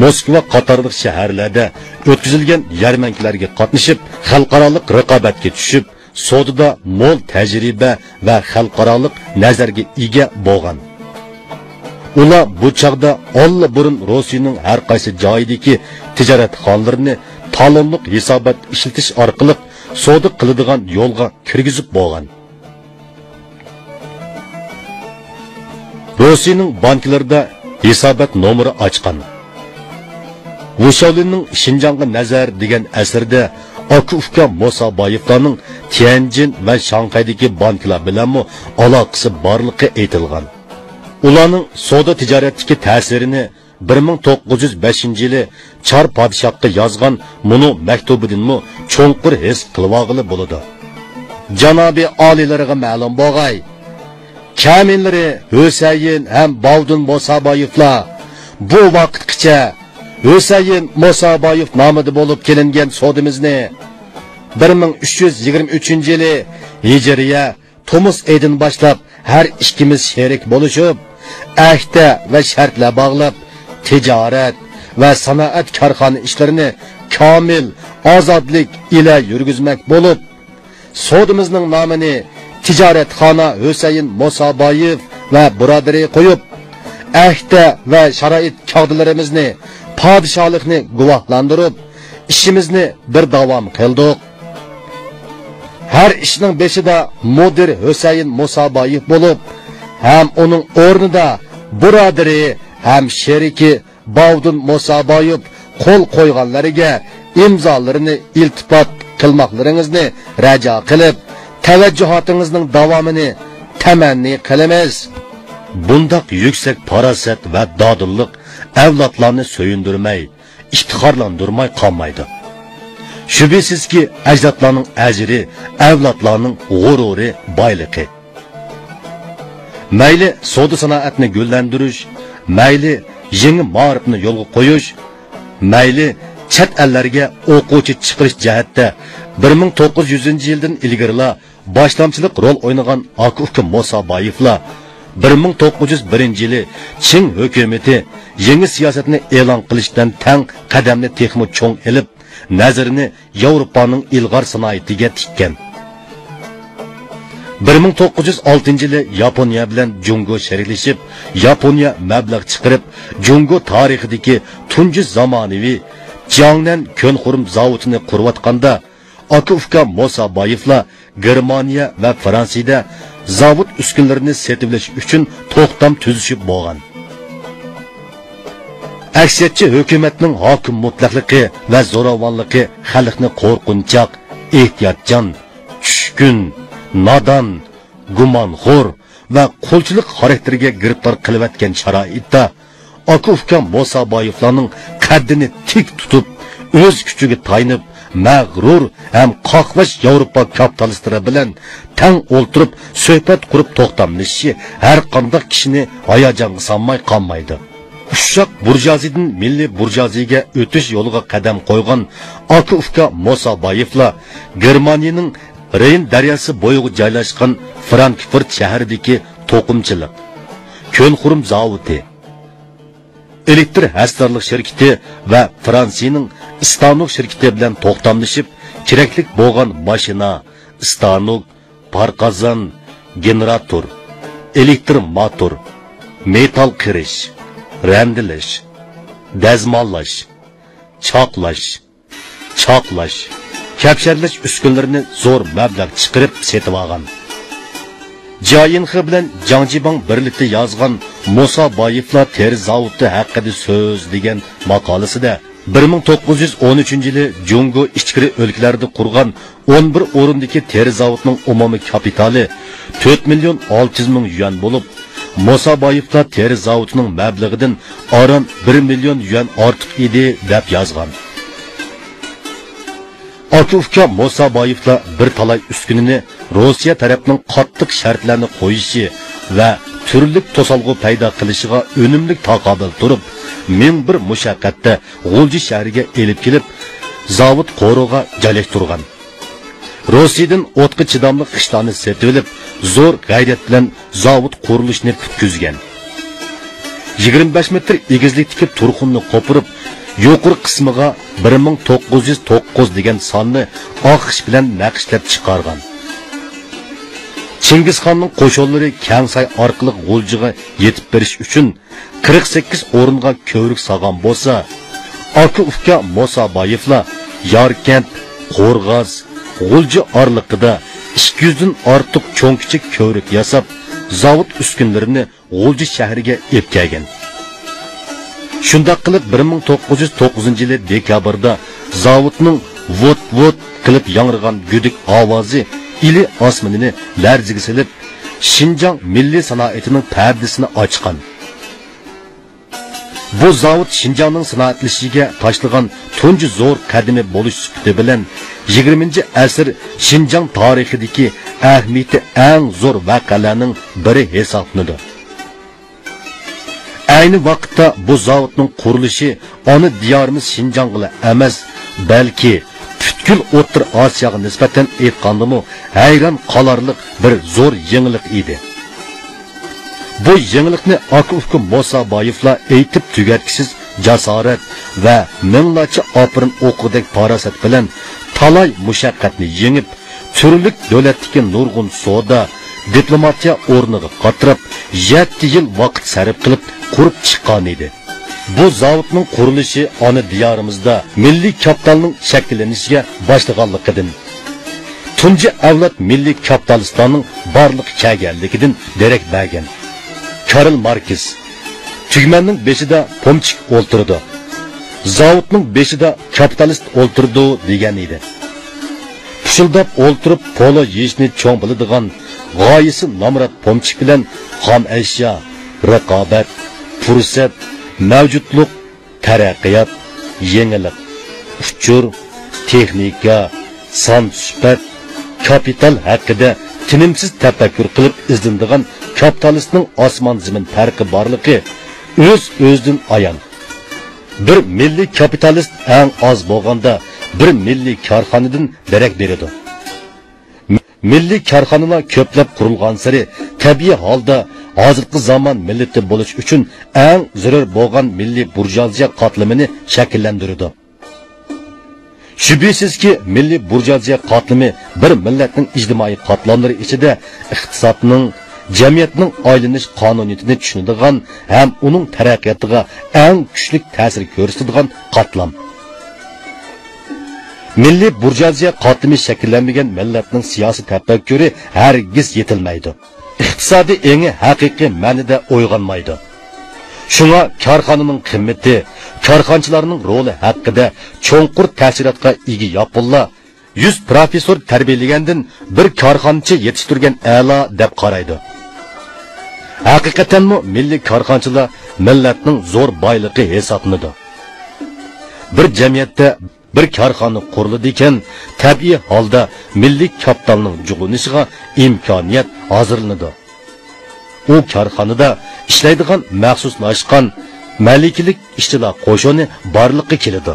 موسكۋا قاتارلىق شەھەرلەردە ئۆتكۈزۈلگەن يەرمەنكىلەرگە قاتنىشىپ، خەلقئارالىق رىقابەتكە چۈشۈپ، سودىدا مول تەجرىبە ۋە خەلقئارالىق نەزەرگە ئىگە بولغان. ئۇلار بۇ چاغدا ئاللىبۇرۇن روسىيىنىڭ ھەر قايسى جايىدىكى تىجارەتخانىلىرىنى تالونلۇق ھېسابات ئىشلىتىش ئارقىلىق سودا قىلىدىغان يولغا كىرگۈزۈپ بولغان. روسىيىنىڭ بانكىلىرىدا ھېسابات نومۇرى ئاچقان. ۋۇشاۋلىننىڭ شىنجاڭغا نەزەر دېگەن ئەسىرىدە ئاكا-ئۇكا موسابايېۋلارنىڭ تيەنجىن ۋە شاڭخەيدىكى بانكىلار بىلەنمۇ ئالاقىسى بارلىقى ئېيتىلغان. ئۇلارنىڭ سودا تىجارەتتىكى تەسىرىنى بىر مىڭ توققۇز يۈز بەشىنچى يىلى چار پادىشاھقا يازغان مۇنۇ مەكتۇبىدىنمۇ چوڭقۇر ھېس قىلىۋالغىلى بولىدۇ. جانابىي ئالىيلىرىغا مەلۇم بولغاي، كەمىنىلىرى ھۈسەيىن ھەم باۋدۇن موسابايېۋلار بۇ ۋاقىتقىچە ھۈسەيىن موسابايېۋ نامىدا بولۇپ كېلىنگەن سودىمىزنى بىر مىڭ ئۈچ يۈز يىگىرمە ئۈچىنچى يىلى ھىجرىيە تومۇز ئېيىدىن باشلاپ ھەر ئىككىمىز شېرىك بولۇشۇپ، ئەھدە ۋە شەرتلەر باغلاپ، تىجارەت ۋە سانائەت كارخانا ئىشلىرىنى كامىل ئازادلىق ئىلە يۈرگۈزمەك بولۇپ، سودىمىزنىڭ نامىنى تىجارەتخانا ھۈسەيىن موسابايېۋ ۋە بۇرادىرى قويۇپ، ئەھدە ۋە شارائىت كاغدىلىرىمىزنى پادىشاھلىقنى گۇۋاھلاندۇرۇپ، ئىشىمىزنى بىر داۋام قىلدۇق. ھەر ئىشنىڭ بېشىدا مۇدىر ھۈسەيىن موسابايېۋ بولۇپ، ھەم ئۇنىڭ ئورنىدا بۇرادىرى ھەم شېرىكى باۋدۇن موسابايېۋ قول قويغانلىرىگە ئىمزالىرىنى ئىلتىپات قىلماقلىرىڭىزنى رەجا قىلىپ، تەۋەججۇھاتىڭىزنىڭ داۋامىنى تەمەننى قىلىمىز. بۇنداق يۈكسەك پاراسەت ۋە دادىللىق ئەۋلادلارنى سۆيۈندۈرمەي، ئىپتىخارلاندۇرماي قالمايدۇ. شۈبھىسىزكى، ئەجدادلارنىڭ ئەجرى، ئەۋلادلارنىڭ غۇرۇرى، بايلىقى. مەيلى سودا سانائەتنى گۈللەندۈرۈش، مەيلى يېڭى مائارىپنى يولغا قويۇش، مەيلى چەت ئەللەرگە ئوقۇغۇچى چىقىرىش جەھەتتە بىر مىڭ توققۇز يۈزىنچى يىلدىن ئىلگىرىلا باشلامچىلىق رول ئوينىغان ئاكا-ئۇكا مۇسابايېۋلار بىر مىڭ توققۇز يۈز بىرىنچى يىلى چىڭ ھۆكۈمىتى يېڭى سىياسەتنى ئېلان قىلىش بىلەن تەڭ قەدەمنى تېخىمۇ چوڭ ئېلىپ، نەزىرىنى ياۋروپانىڭ ئىلغار سانائىتىگە تىككەن. بىر مىڭ توققۇز يۈز ئالتىنچى يىلى ياپونىيە بىلەن جۇڭگو شېرىكلىشىپ، ياپونىيە مەبلەغ چىقىرىپ، جۇڭگو تارىخىدىكى تۇنجى زامانىۋى جياڭنەن كۆنخورۇم زاۋۇتىنى قۇرۇۋاتقاندا، ئاكا-ئۇكا مۇسابايېۋلار گېرمانىيە ۋە فرانسىيەدە زاۋۇت ئۈسكۈنىلىرىنى سېتىۋېلىش ئۈچۈن توختام تۈزۈشۈپ بولغان. ئەكسىيەتچى ھۆكۈمەتنىڭ ھاكىم مۇتلەقلىقى ۋە زوراۋانلىقى خەلقنى قورقۇنچاق، ئېھتىياتچان، چۈشكۈن، نادان، گۇمانخور ۋە قۇلچىلىق خاراكتېرىگە گىرىپتار قىلىۋەتكەن شارائىتتا، ئاكا-ئۇكا مۇسابايېۋلارنىڭ قەددىنى تىك تۇتۇپ، ئۆز كۈچىگە تايىنىپ، مەغرۇر ھەم قاقباش ياۋروپا كاپىتالىستلىرى بىلەن تەڭ ئولتۇرۇپ سۆھبەت قۇرۇپ توختاملىشىشى ھەرقانداق كىشىنى ھاياجانغا سالماي قالمايدۇ. ئۇششاق بۇرژۇئازىيىدىن مىللىي بۇرژۇئازىيىگە ئۆتۈش يولىغا قەدەم قويغان ئاكا-ئۇكا مۇسابايېۋلار گېرمانىيەنىڭ رېين دەرياسى بويىغا جايلاشقان فرانكفورت شەھىرىدىكى توقۇمىچىلىق، كۆنخورۇم زاۋۇتى، ئېلېكتر ھەسسىدارلىق شىركىتى ۋە فرانسىيەنىڭ ئىستانوك شىركىتى بىلەن توختاملىشىپ، كېرەكلىك بولغان ماشىنا، ئىستانوك، پار قازان، گېنېراتور، ئېلېكتر موتور، مېتال قىرىش، رەندىلەش، دەزماللاش، چاقلاش، چاقلاش، كەپشەرلەش ئۈسكۈنىلىرىنى زور مەبلەغ چىقىرىپ سېتىۋالغان. جيا يىنخې بىلەن جاڭ جىباڭ بىرلىكتە يازغان مۇسابايېۋلار تېرە زاۋۇتى ھەققىدە سۆز دېگەن ماقالىسىدە، بىر مىڭ توققۇز يۈز ئون ئۈچىنچى يىلى جۇڭگو ئىچكىرى ئۆلكىلەردە قۇرغان ئون بىر ئورۇندىكى تېرە زاۋۇتنىڭ ئومۇمىي كاپىتالى تۆت مىليون ئالتە يۈز مىڭ يۈەن بولۇپ، مۇسابايېۋلار تېرە زاۋۇتىنىڭ مەبلىغىدىن ئاران بىر مىليون يۈەن ئارتۇق ئىدى، دەپ يازغان. ئاكا-ئۇكا مۇسابايېۋلار بىر تالاي ئۈسكۈنىنى روسىيە تەرەپنىڭ قاتتىق شەرتلەرنى قويۇشى ۋە تۈرلۈك توسالغۇ پەيدا قىلىشىغا ئۈنۈملۈك تاقابىل تۇرۇپ، مىڭ بىر مۇشەققەتتە غۇلجا شەھىرىگە ئېلىپ كېلىپ، زاۋۇت قورۇغا جايلاشتۇرغان. روسىيەدىن ئوتقا چىداملىق خىشلارنى سېتىۋېلىپ، زور غەيرەت بىلەن زاۋۇت قۇرۇلۇشىنى پۈتكۈزگەن. يىگىرمە بەش مېتىر ئېگىزلىكتىكى تۇرخۇننى قوپۇرۇپ، يۇقىرى قىسمىغا بىر مىڭ توققۇز يۈز توققۇز دېگەن ساننى ئاق خىش بىلەن نەقىشلەپ چىقارغان. چىڭگىزخاننىڭ قوشۇنلىرى كەڭساي ئارقىلىق غۇلجىغا يېتىپ بېرىش ئۈچۈن، قىرىق سەككىز ئورۇنغا كۆۋرۈك سالغان بولسا، ئاكا-ئۇكا مۇسابايېۋلار ياركەنت، قورغاس، غۇلجا ئارىلىقىدا ئىككى يۈزدىن ئارتۇق چوڭ-كىچىك كۆۋرۈك ياساپ، زاۋۇت ئۈسكۈنىلىرىنى غۇلجا شەھىرىگە ئېلىپ كەلگەن. شۇنداق قىلىپ، بىر مىڭ توققۇز يۈز توققۇزىنچى يىلى دېكابىردا زاۋۇتنىڭ ۋوت-ۋوت قىلىپ ياڭرىغان گۈدۈك ئاۋازى ئىلى ئاسمىنىنى لەرزىگە سېلىپ، شىنجاڭ مىللىي سانائىتىنىڭ پەردىسىنى ئاچقان. بۇ زاۋۇت شىنجاڭنىڭ سانائەتلىشىشىگە تاشلىغان تۇنجى زور قەدىمى بولۇش سۈپىتى بىلەن، يىگىرمىنچى ئەسىر شىنجاڭ تارىخىدىكى ئەھمىيىتى ئەڭ زور ۋەقەلەرنىڭ بىرى ھېسابلىنىدۇ. ئەينى ۋاقىتتا بۇ زاۋۇتنىڭ قۇرۇلۇشى ئانا دىيارىمىز شىنجاڭغىلا ئەمەس، بەلكى پۈتكۈل ئوتتۇرا ئاسىياغا نىسبەتەن ئېيتقاندىمۇ ھەيران قالارلىق بىر زور يېڭىلىق ئىدى. بۇ يېڭىلىقنى ئاكا-ئۇكا مۇسابايېۋلار ئېيتىپ تۈگەتكۈسىز جاسارەت ۋە مىڭلارچە ئاپىرىن ئوقىدەك پاراسەت بىلەن تالاي مۇشەققەتنى يېڭىپ، تۈرلۈك دۆلەتتىكى نۇرغۇن سودا، دىپلوماتىيە ئورنىغا قاتراپ، يەتتە يىل ۋاقىت سەرپ قىلىپ قۇرۇپ چىققانىدى. بۇ زاۋۇتنىڭ قۇرۇلۇشى ئانا دىيارىمىزدا مىللىي كاپىتالنىڭ شەكىللىنىشىگە باشلىغانلىقىدىن، تۇنجى ئەۋلاد مىللىي كاپىتالىستلارنىڭ بارلىققا كەلگەنلىكىدىن دېرەك بەرگەن. كارل ماركس، «تۈگمەننىڭ بېشىدا پومچىك ئولتۇرىدۇ، زاۋۇتنىڭ بېشىدا كاپىتالىست ئولتۇرىدۇ» دېگەن ئىدى. پۇشۇلداپ ئولتۇرۇپ پولۇ يېيىشنى چوڭ بىلىدىغان، غايىسى نامرات پومچىك بىلەن خام ئەشيا، رىقابەت، پۇرسەت، مەۋجۇتلۇق، تەرەققىيات، يېڭىلىق، ئۇچۇر، تېخنىكا، سان سۈپەت، كاپىتال ھەققىدە تىنىمسىز تەپەككۇر قىلىپ ئىزدىنىدىغان كاپىتالىستنىڭ ئاسمان زېمىن پەرقى بارلىقى ئۆز-ئۆزىدىن ئايان. بىر مىللىي كاپىتالىست ئەڭ ئاز بولغاندا بىر مىللىي كارخانىدىن دېرەك بېرىدۇ. مىللىي كارخانىلار كۆپلەپ قۇرۇلغانسېرى، تەبىئىي ھالدا ھازىرقى زامان مىللىتى بولۇش ئۈچۈن ئەڭ زۆرۈر بولغان مىللىي بۇرژۇئازىيە قاتلىمىنى شەكىللەندۈرىدۇ. شۈبھىسىزكى، مىللىي بۇرژۇئازىيە قاتلىمى بىر مىللەتنىڭ ئىجتىمائىي قاتلاملىرى ئىچىدە ئىقتىسادنىڭ، جەمئىيەتنىڭ ئايلىنىش قانۇنىيىتىنى چۈشىنىدىغان ھەم ئۇنىڭ تەرەققىياتىغا ئەڭ كۈچلۈك تەسىر كۆرسىتىدىغان قاتلام. مىللىي بۇرژۇئازىيە قاتلىمى شەكىللەنمىگەن مىللەتنىڭ سىياسىي تەپەككۇرى ھەرگىز يېتىلمەيدۇ. ئىقتىسادىي ئېڭى ھەقىقىي مەنىدە ئويغانمايدۇ. شۇڭا كارخانىنىڭ قىممىتى، كارخانىچىلارنىڭ رولى ھەققىدە چوڭقۇر تەسىراتقا ئىگە ياپونلار يۈز پروفېسسور تەربىيەلىگەندىن بىر كارخانىچى يېتىشتۈرگەن ئەلا دەپ قارايدۇ. ھەقىقەتەنمۇ مىللىي كارخانىچىلار مىللەتنىڭ زور بايلىقى ھېسابلىنىدۇ. بىر جەمئىيەتتە بىر كارخانا قۇرۇلىدىكەن، تەبىئىي ھالدا مىللىي كاپىتالنىڭ جۇغلىنىشىغا ئىمكانىيەت ھازىرلىنىدۇ. ئۇ كارخانىدا ئىشلەيدىغان مەخسۇسلاشقان مەلىكىلىك ئىشچىلار قوشۇنى بارلىققا كېلىدۇ.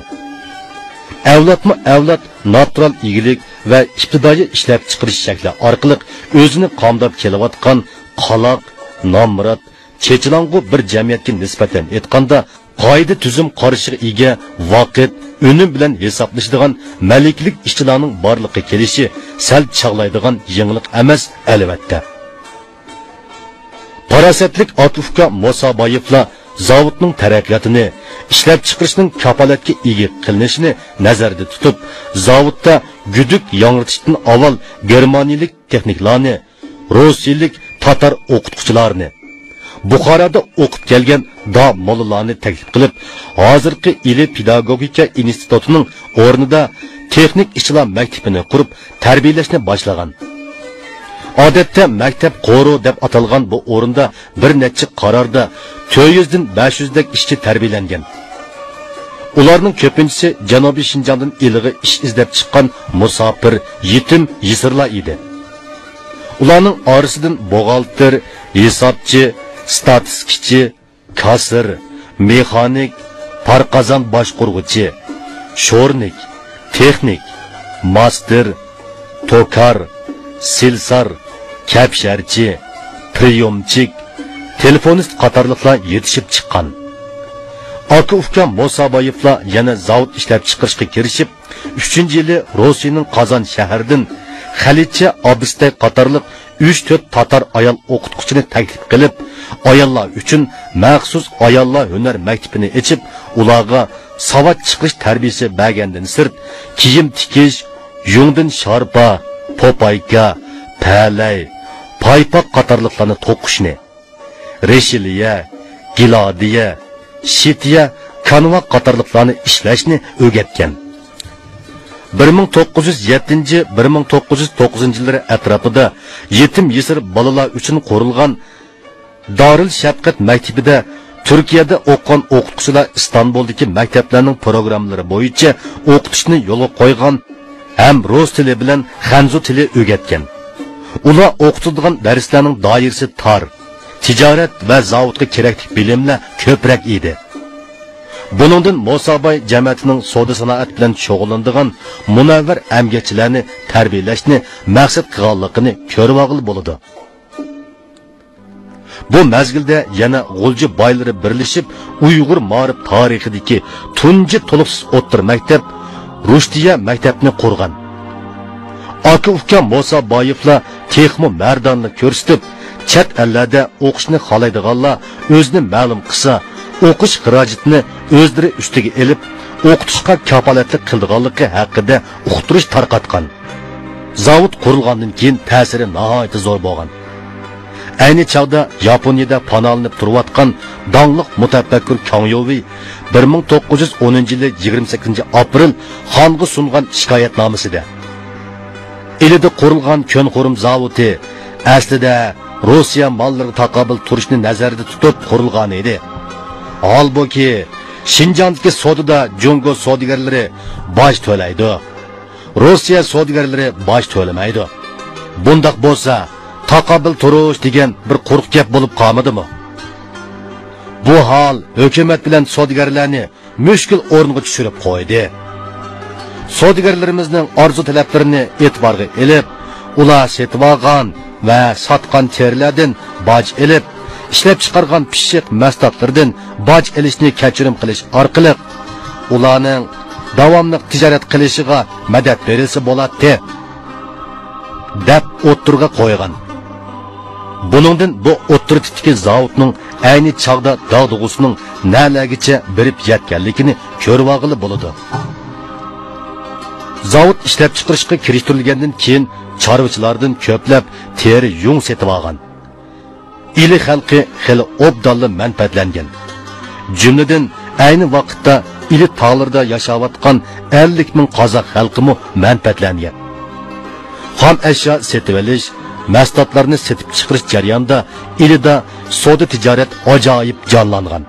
ئەۋلادمۇ ئەۋلاد ناتۇرال ئىگىلىك ۋە ئىپتىدائىي ئىشلەپچىقىرىش شەكلى ئارقىلىق ئۆزىنى قامداپ كېلىۋاتقان قالاق، نامرات، چېچىلاڭغۇ بىر جەمئىيەتكە نىسبەتەن ئېيتقاندا، قائىدە-تۈزۈم قارىشىغا ئىگە، ۋاقىت، ئۈنۈم بىلەن ھېسابلىشىدىغان مەلىكىلىك ئىشچىلارنىڭ بارلىققا كېلىشى سەل چاغلايدىغان يېڭىلىق ئەمەس، ئەلۋەتتە. پاراسەتلىك ئاكا-ئۇكا موسابايېۋلار زاۋۇتنىڭ تەرەققىياتىنى، ئىشلەپچىقىرىشنىڭ كاپالەتكە ئىگە قىلىنىشىنى نەزەردە تۇتۇپ، زاۋۇتتا گۈدۈك ياڭرىتىشتىن ئاۋۋال گېرمانىيىلىك تېخنىكلارنى، روسىيىلىك تاتار ئوقۇتقۇچىلارنى، بۇخارادا ئوقۇپ كەلگەن دا موللىلارنى تەكلىپ قىلىپ، ھازىرقى ئىلى پېداگوگىكا ئىنستىتۇتىنىڭ ئورنىدا تېخنىك ئىشچىلار مەكتىپىنى قۇرۇپ، تەربىيەلەشنى باشلىغان. ئادەتتە مەكتەپ قورۇ دەپ ئاتالغان بۇ ئورۇندا بىر نەچچە قاراردا تۆت يۈزدىن بەش يۈزدەك ئىشچى تەربىيەلەنگەن. ئۇلارنىڭ كۆپىنچىسى جەنۇبىي شىنجاڭدىن ئىلىغا ئىش ئىزدەپ چىققان مۇساپىر، يېتىم يېسىرلار ئىدى. ئۇلارنىڭ ئارىسىدىن بوغالتىر، ھېسابچى، ستاتىستىكىچى، كاسىر، مېخانىك، پارقازان باشقۇرغۇچى، شورنىك، تېخنىك، ماستېر، توكار، سىلسار، كەپشەرچى، پرىيومچىك، تېلېفونىست قاتارلىقلار يېتىشىپ چىققان. ئاكا-ئۇكا موسابايېۋلار يەنە زاۋۇت ئىشلەپچىقىرىشقا كىرىشىپ، ئۈچىنچى يىلى روسىيىنىڭ قازان شەھىرىدىن خەلىچە ئابىستەي قاتارلىق ئۈچ-تۆت تاتار ئايال ئوقۇتقۇچىنى تەكلىپ قىلىپ، ئاياللار ئۈچۈن مەخسۇس ئاياللار ھۈنەر مەكتىپىنى ئېچىپ، ئۇلارغا ساۋات چىقىرىش تەربىيىسى بەرگەندىن سىرت، كىيىم تىكىش، يۇڭدىن شارپا، پوپايكا، پەلەي، پايپاق قاتارلىقلارنى توقۇشنى، رىشېليە، گىلادىيە، شىتىيە، كانۋا قاتارلىقلارنى ئىشلەشنى ئۆگەتكەن. بىر مىڭ توققۇز يۈز يەتتىنچى، بىر مىڭ توققۇز يۈز توققۇزىنچى يىللىرى ئەتراپىدا يېتىم يېسىر بالىلار ئۈچۈن قۇرۇلغان دارىل شەپقەت مەكتىپىدە تۈركىيەدە ئوقۇغان ئوقۇتقۇچىلار ئىستانبۇلدىكى مەكتەپلەرنىڭ پروگراممىلىرى بويىچە ئوقۇتۇشنى يولغا قويغان ھەم رۇس تىلى بىلەن خەنزۇ تىلى ئۆگەتكەن. ئۇلار ئوقۇتىدىغان دەرسلەرنىڭ دائىرىسى تار، تىجارەت ۋە زاۋۇتقا كېرەكلىك بىلىملەر كۆپرەك ئىدى. بۇنىڭدىن موساباي جەمەتىنىڭ سودا-سانائەت بىلەن شۇغۇللىنىدىغان مۇنەۋۋەر ئەمگەكچىلەرنى تەربىيەلەشنى مەقسەت قىلغانلىقىنى كۆرۈۋالغىلى بولىدۇ. بۇ مەزگىلدە يەنە غۇلجا بايلىرى بىرلىشىپ، ئۇيغۇر مائارىپ تارىخىدىكى تۇنجى تولۇقسىز ئوتتۇرا مەكتەپ، رۇشتىيە مەكتەپنى قۇرغان. ئاكا-ئۇكا موسابايېۋلار تېخىمۇ مەردانىلىك كۆرسىتىپ، چەت ئەللەردە ئوقۇشنى خالايدىغانلار ئۆزىنى مەلۇم قىلسا، ئوقۇش خىراجىتىنى ئۆزلىرى ئۈستىگە ئېلىپ، ئوقۇتۇشقا كاپالەتلىك قىلىدىغانلىقى ھەققىدە ئۇقتۇرۇش تارقاتقان. زاۋۇت قۇرۇلغاندىن كېيىن تەسىرى ناھايىتى زور بولغان. ئەينى چاغدا ياپونىيىدە پاناھلىنىپ تۇرۇۋاتقان داڭلىق مۇتەپەككۇر كاڭيوۋېي بىر مىڭ توققۇز يۈز ئونىنچى يىلى يىگىرمە سەككىزىنچى ئاپرېل خانغا سۇنغان شىكايەتنامىسىدە، ئىلىدە قۇرۇلغان كۆنخورۇم زاۋۇتى ئەسلىدە روسىيە ماللىرىغا تاقابىل تۇرۇشنى نەزەردە تۇتۇپ قۇرۇلغان ئىدى. ھالبۇكى، شىنجاڭدىكى سودىدا جۇڭگو سودىگەرلىرى باج تۆلەيدۇ. روسىيە سودىگەرلىرى باج تۆلىمەيدۇ. بۇنداق بولسا، تاقابىل تۇرۇش دېگەن بىر قۇرۇق گەپ بولۇپ قالمىدىمۇ؟ بۇ ھال ھۆكۈمەت بىلەن سودىگەرلەرنى مۈشكۈل ئورۇنغا چۈشۈرۈپ قويدى. سودىگەرلىرىمىزنىڭ ئارزۇ تەلەپلىرىنى ئېتىبارغا ئېلىپ، ئۇلار سېتىۋالغان ۋە ساتقان تېرىلەردىن باج ئېلىپ، ئىشلەپچىقارغان پىششىق مەھسۇلاتلىرىدىن باج ئېلىشنى كەچۈرۈم قىلىش ئارقىلىق، ئۇلارنىڭ داۋاملىق تىجارەت قىلىشىغا مەدەت بېرىلسە بولاتتى، دەپ ئوتتۇرىغا قويغان. بۇنىڭدىن بۇ ئوتتۇرا تىپتىكى زاۋۇتنىڭ ئەينى چاغدا داغدۇغىسىنىڭ نەلەرگىچە بېرىپ يەتكەنلىكىنى كۆرۈۋالغىلى بولىدۇ. زاۋۇت ئىشلەپچىقىرىشقا كىرىشتۈرۈلگەندىن كېيىن، چارۋىچىلاردىن كۆپلەپ تېرە يۇڭ سېتىۋالغان. ئىلى خەلقى خېلى ئوبدانلا مەنپەئەتلەنگەن. جۈملىدىن، ئەينى ۋاقىتتا ئىلى تاغلىرىدا ياشاۋاتقان ئەللىك مىڭ قازاق خەلقىمۇ مەنپەئەتلەنگەن. خام ئەشيا سېتىۋېلىش، مەھسۇلاتلارنى سېتىپ چىقىرىش جەريانىدا ئىلىدا سودا تىجارەت ئاجايىپ جانلانغان.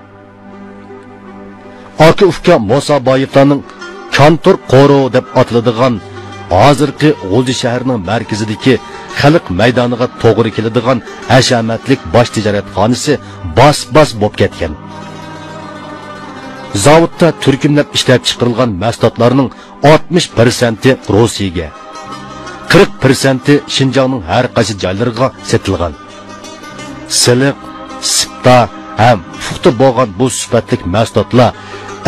ئاكا-ئۇكا مۇسابايېۋلارنىڭ كانتور قورۇ دەپ ئاتىلىدىغان، ھازىرقى غۇلجا شەھىرىنىڭ مەركىزىدىكى خەلق مەيدانىغا توغرا كېلىدىغان ھەشەمەتلىك باش تىجارەتخانىسى باس-باس بولۇپ كەتكەن. زاۋۇتتا تۈركۈملەپ ئىشلەپچىقىرىلغان مەھسۇلاتلارنىڭ ئاتمىش پىرسەنتى روسىيەگە، قىرىق پىرسەنتى شىنجاڭنىڭ ھەر قايسى جايلىرىغا سېتىلغان. سىلىق، سىپتا ھەم پۇختا بولغان بۇ سۈپەتلىك مەھسۇلاتلار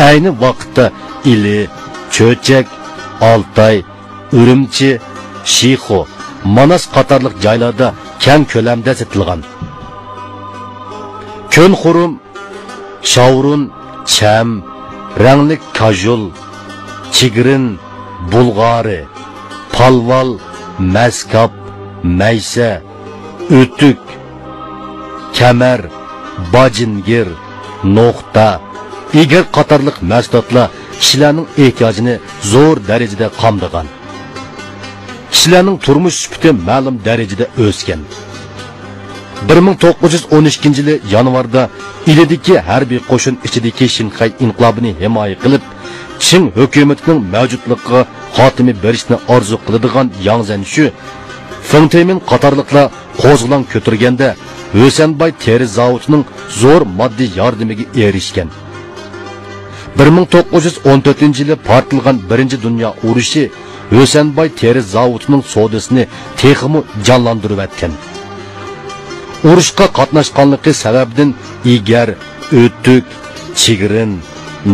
ئەينى ۋاقىتتا ئىلى، چۆچەك، ئالتاي، ئۈرۈمچى، شىخۇ، ماناس قاتارلىق جايلاردا كەڭ كۆلەمدە سېتىلغان. كۆن خۇرۇم، شاۋرۇن، چەم، رەڭلىك كاژۇل، چىگرىن، بۇلغارى، پالۋال، مەسكاپ، مەيسە، ئۆتۈك، كەمەر، باجىنگىر، نوختا، ئېگەر قاتارلىق مەھسۇلاتلار كىشىلەرنىڭ ئېھتىياجىنى زور دەرىجىدە قامدىغان. كىشىلەرنىڭ تۇرمۇش سۈپىتى مەلۇم دەرىجىدە ئۆسكەن. بىر مىڭ توققۇز يۈز ئون ئىككىنچى يىلى يانۋاردا ئىلىدىكى ھەربىي قوشۇن ئىچىدىكى شىنخەي ئىنقىلابىنى ھىمايە قىلىپ، چىڭ ھۆكۈمىتىنىڭ مەۋجۇتلۇقىغا خاتىمە بېرىشنى ئارزۇ قىلىدىغان ياڭ زەنشۈ، فېڭ تېيمىن قاتارلىقلار قوزغىلاڭ كۆتۈرگەندە، ھۈسەنباي تېرە زاۋۇتىنىڭ زور ماددىي ياردىمىگە ئېرىشكەن. بىر مىڭ توققۇز يۈز ئون تۆتىنچى يىلى پارتلىغان بىرىنچى دۇنيا ئۇرۇشى ھۈسەنباي تېرە زاۋۇتىنىڭ سودىسىنى تېخىمۇ جانلاندۇرۇۋەتكەن. ئۇرۇشقا قاتناشقانلىقى سەۋەبىدىن ئېگەر، ئۆتۈك، چىگرىن،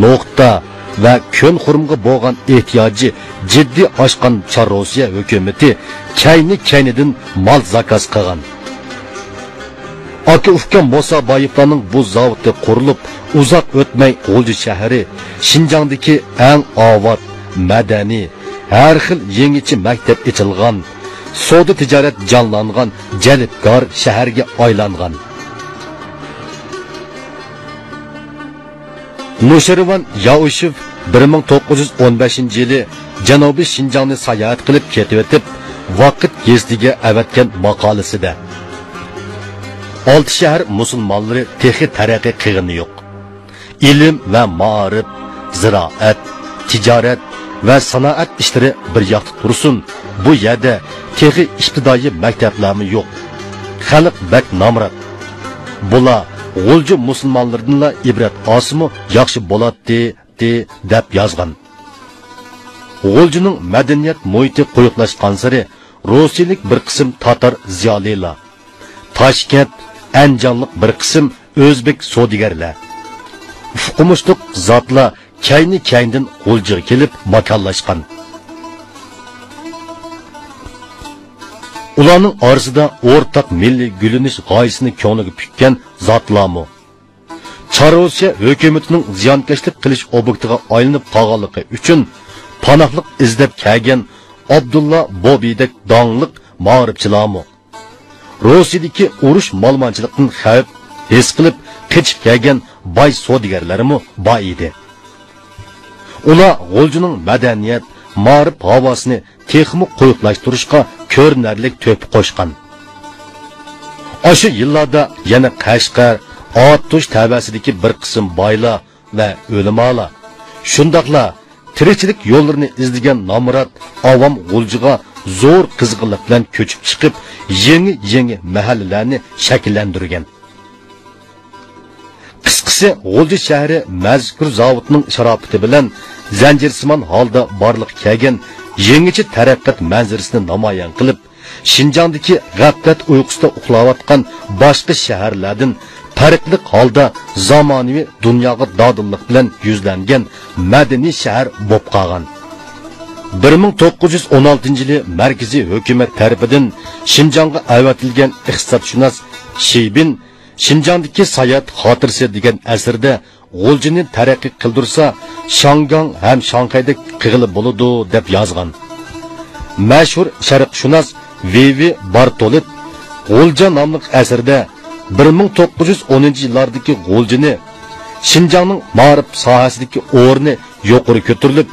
نوختا ۋە كۆن خۇرۇمغا بولغان ئېھتىياجى جىددىي ئاشقان چار روسىيە ھۆكۈمىتى كەينى-كەينىدىن مال زاكاز قىلغان. ئاكا-ئۇكا مۇسابايېۋلارنىڭ بۇ زاۋۇتى قۇرۇلۇپ، ئۇزاق ئۆتمەي غۇلجا شەھىرى شىنجاڭدىكى ئەڭ ئاۋات، مەدەنىي، ھەر خىل يېڭىچە مەكتەپ ئېچىلغان، سودا تىجارەت جانلانغان جەلپكار شەھەرگە ئايلانغان. نوشىرۋان ياۋشېف بىر مىڭ توققۇز يۈز ئون بەشىنچى يىلى جەنۇبىي شىنجاڭنى ساياھەت قىلىپ كېتىۋېتىپ، ۋاقىت گېزىتىگە ئەۋەتكەن ماقالىسىدە، ئالتە شەھەر مۇسۇلمانلىرى تېخى تەرەققىي قىلغىنى يوق. ئىلىم ۋە مائارىپ، زىرائەت، تىجارەت ۋە سانائەت ئىشلىرى بىر ياقتا تۇرسۇن، بۇ يەردە تېخى ئىپتىدائىي مەكتەپلەرمۇ يوق. خەلق بەك نامرات. بۇلار غۇلجا مۇسۇلمانلىرىدىنلا ئىبرەت ئالسىمۇ ياخشى بولاتتى، دەپ يازغان. غۇلجىنىڭ مەدەنىيەت مۇھىتى قويۇقلاشقانسېرى، روسىيىلىك بىر قىسىم تاتار زىيالىيلار، تاشكەنت، ئەنجانلىق بىر قىسىم ئۆزبېك سودىگەرلەر، ئۇقمۇشلۇق زاتلار كەينى-كەينىدىن غۇلجىغا كېلىپ ماكانلاشقان. ئۇلارنىڭ ئارىسىدا ئورتاق مىللىي گۈللىنىش غايىسىنى كۆڭلىگە پۈككەن زاتلارمۇ. چار روسىيە ھۆكۈمىتىنىڭ زىيانكەشلىك قىلىش ئوبيېكتىغا ئايلىنىپ قالغانلىقى ئۈچۈن، پاناھلىق ئىزدەپ كەلگەن ئابدۇللا بوبىدەك داڭلىق مائارىپچىلارمۇ، روسىيەدىكى ئۇرۇش مالىمانچىلىقتىن خەۋپ ھېس قىلىپ قېچىپ كەلگەن باي سودىگەرلەرمۇ بار ئىدى. ئۇلار غۇلجىنىڭ مەدەنىيەت، مائارىپ ھاۋاسىنى تېخىمۇ قويۇقلاشتۇرۇشقا كۆرۈنەرلىك تۆھپە قوشقان. ئاشۇ يىللاردا يەنە قەشقەر، ئاتۇش تەۋەسىدىكى بىر قىسىم بايلار ۋە ئۆلىمالار، شۇنداقلا تىرىكچىلىك يوللىرىنى ئىزدىگەن نامرات ئاۋام غۇلجىغا زور قىزغىنلىق بىلەن كۆچۈپ چىقىپ، يېڭى-يېڭى مەھەللىلەرنى شەكىللەندۈرگەن. قىسقىسى، غۇلجا شەھىرى مەزكۇر زاۋۇتنىڭ شاراپىتى بىلەن زەنجىرسىمان ھالدا بارلىققا كەلگەن يېڭىچە تەرەققىيات مەنزىرىسىنى نامايان قىلىپ، شىنجاڭدىكى غەپلەت ئۇيقۇسىدا ئۇخلاۋاتقان باشقا شەھەرلەردىن پەرقلىق ھالدا زامانىۋى دۇنياغا دادىللىق بىلەن يۈزلەنگەن مەدەنىي شەھەر بولۇپ قالغان. بىر مىڭ توققۇز يۈز ئون ئالتىنچى يىلى مەركىزىي ھۆكۈمەت تەرىپىدىن شىنجاڭغا ئەۋەتىلگەن ئىقتىسادشۇناس شى بىن شىنجاڭدىكى ساياھەت خاتىرىسى دېگەن ئەسىرىدە غۇلجىنى تەرەققىي قىلدۇرسا، شاڭگاڭ ھەم شاڭخەيدەك قىلغىلى بولىدۇ، دەپ يازغان. مەشھۇر شەرقشۇناس ۋېۋې بارتولت غۇلجا ناملىق ئەسىرىدە بىر مىڭ توققۇز يۈز ئونىنچى يىللاردىكى غۇلجىنى شىنجاڭنىڭ مائارىپ ساھەسىدىكى ئورنى يۇقىرى كۆتۈرۈلۈپ،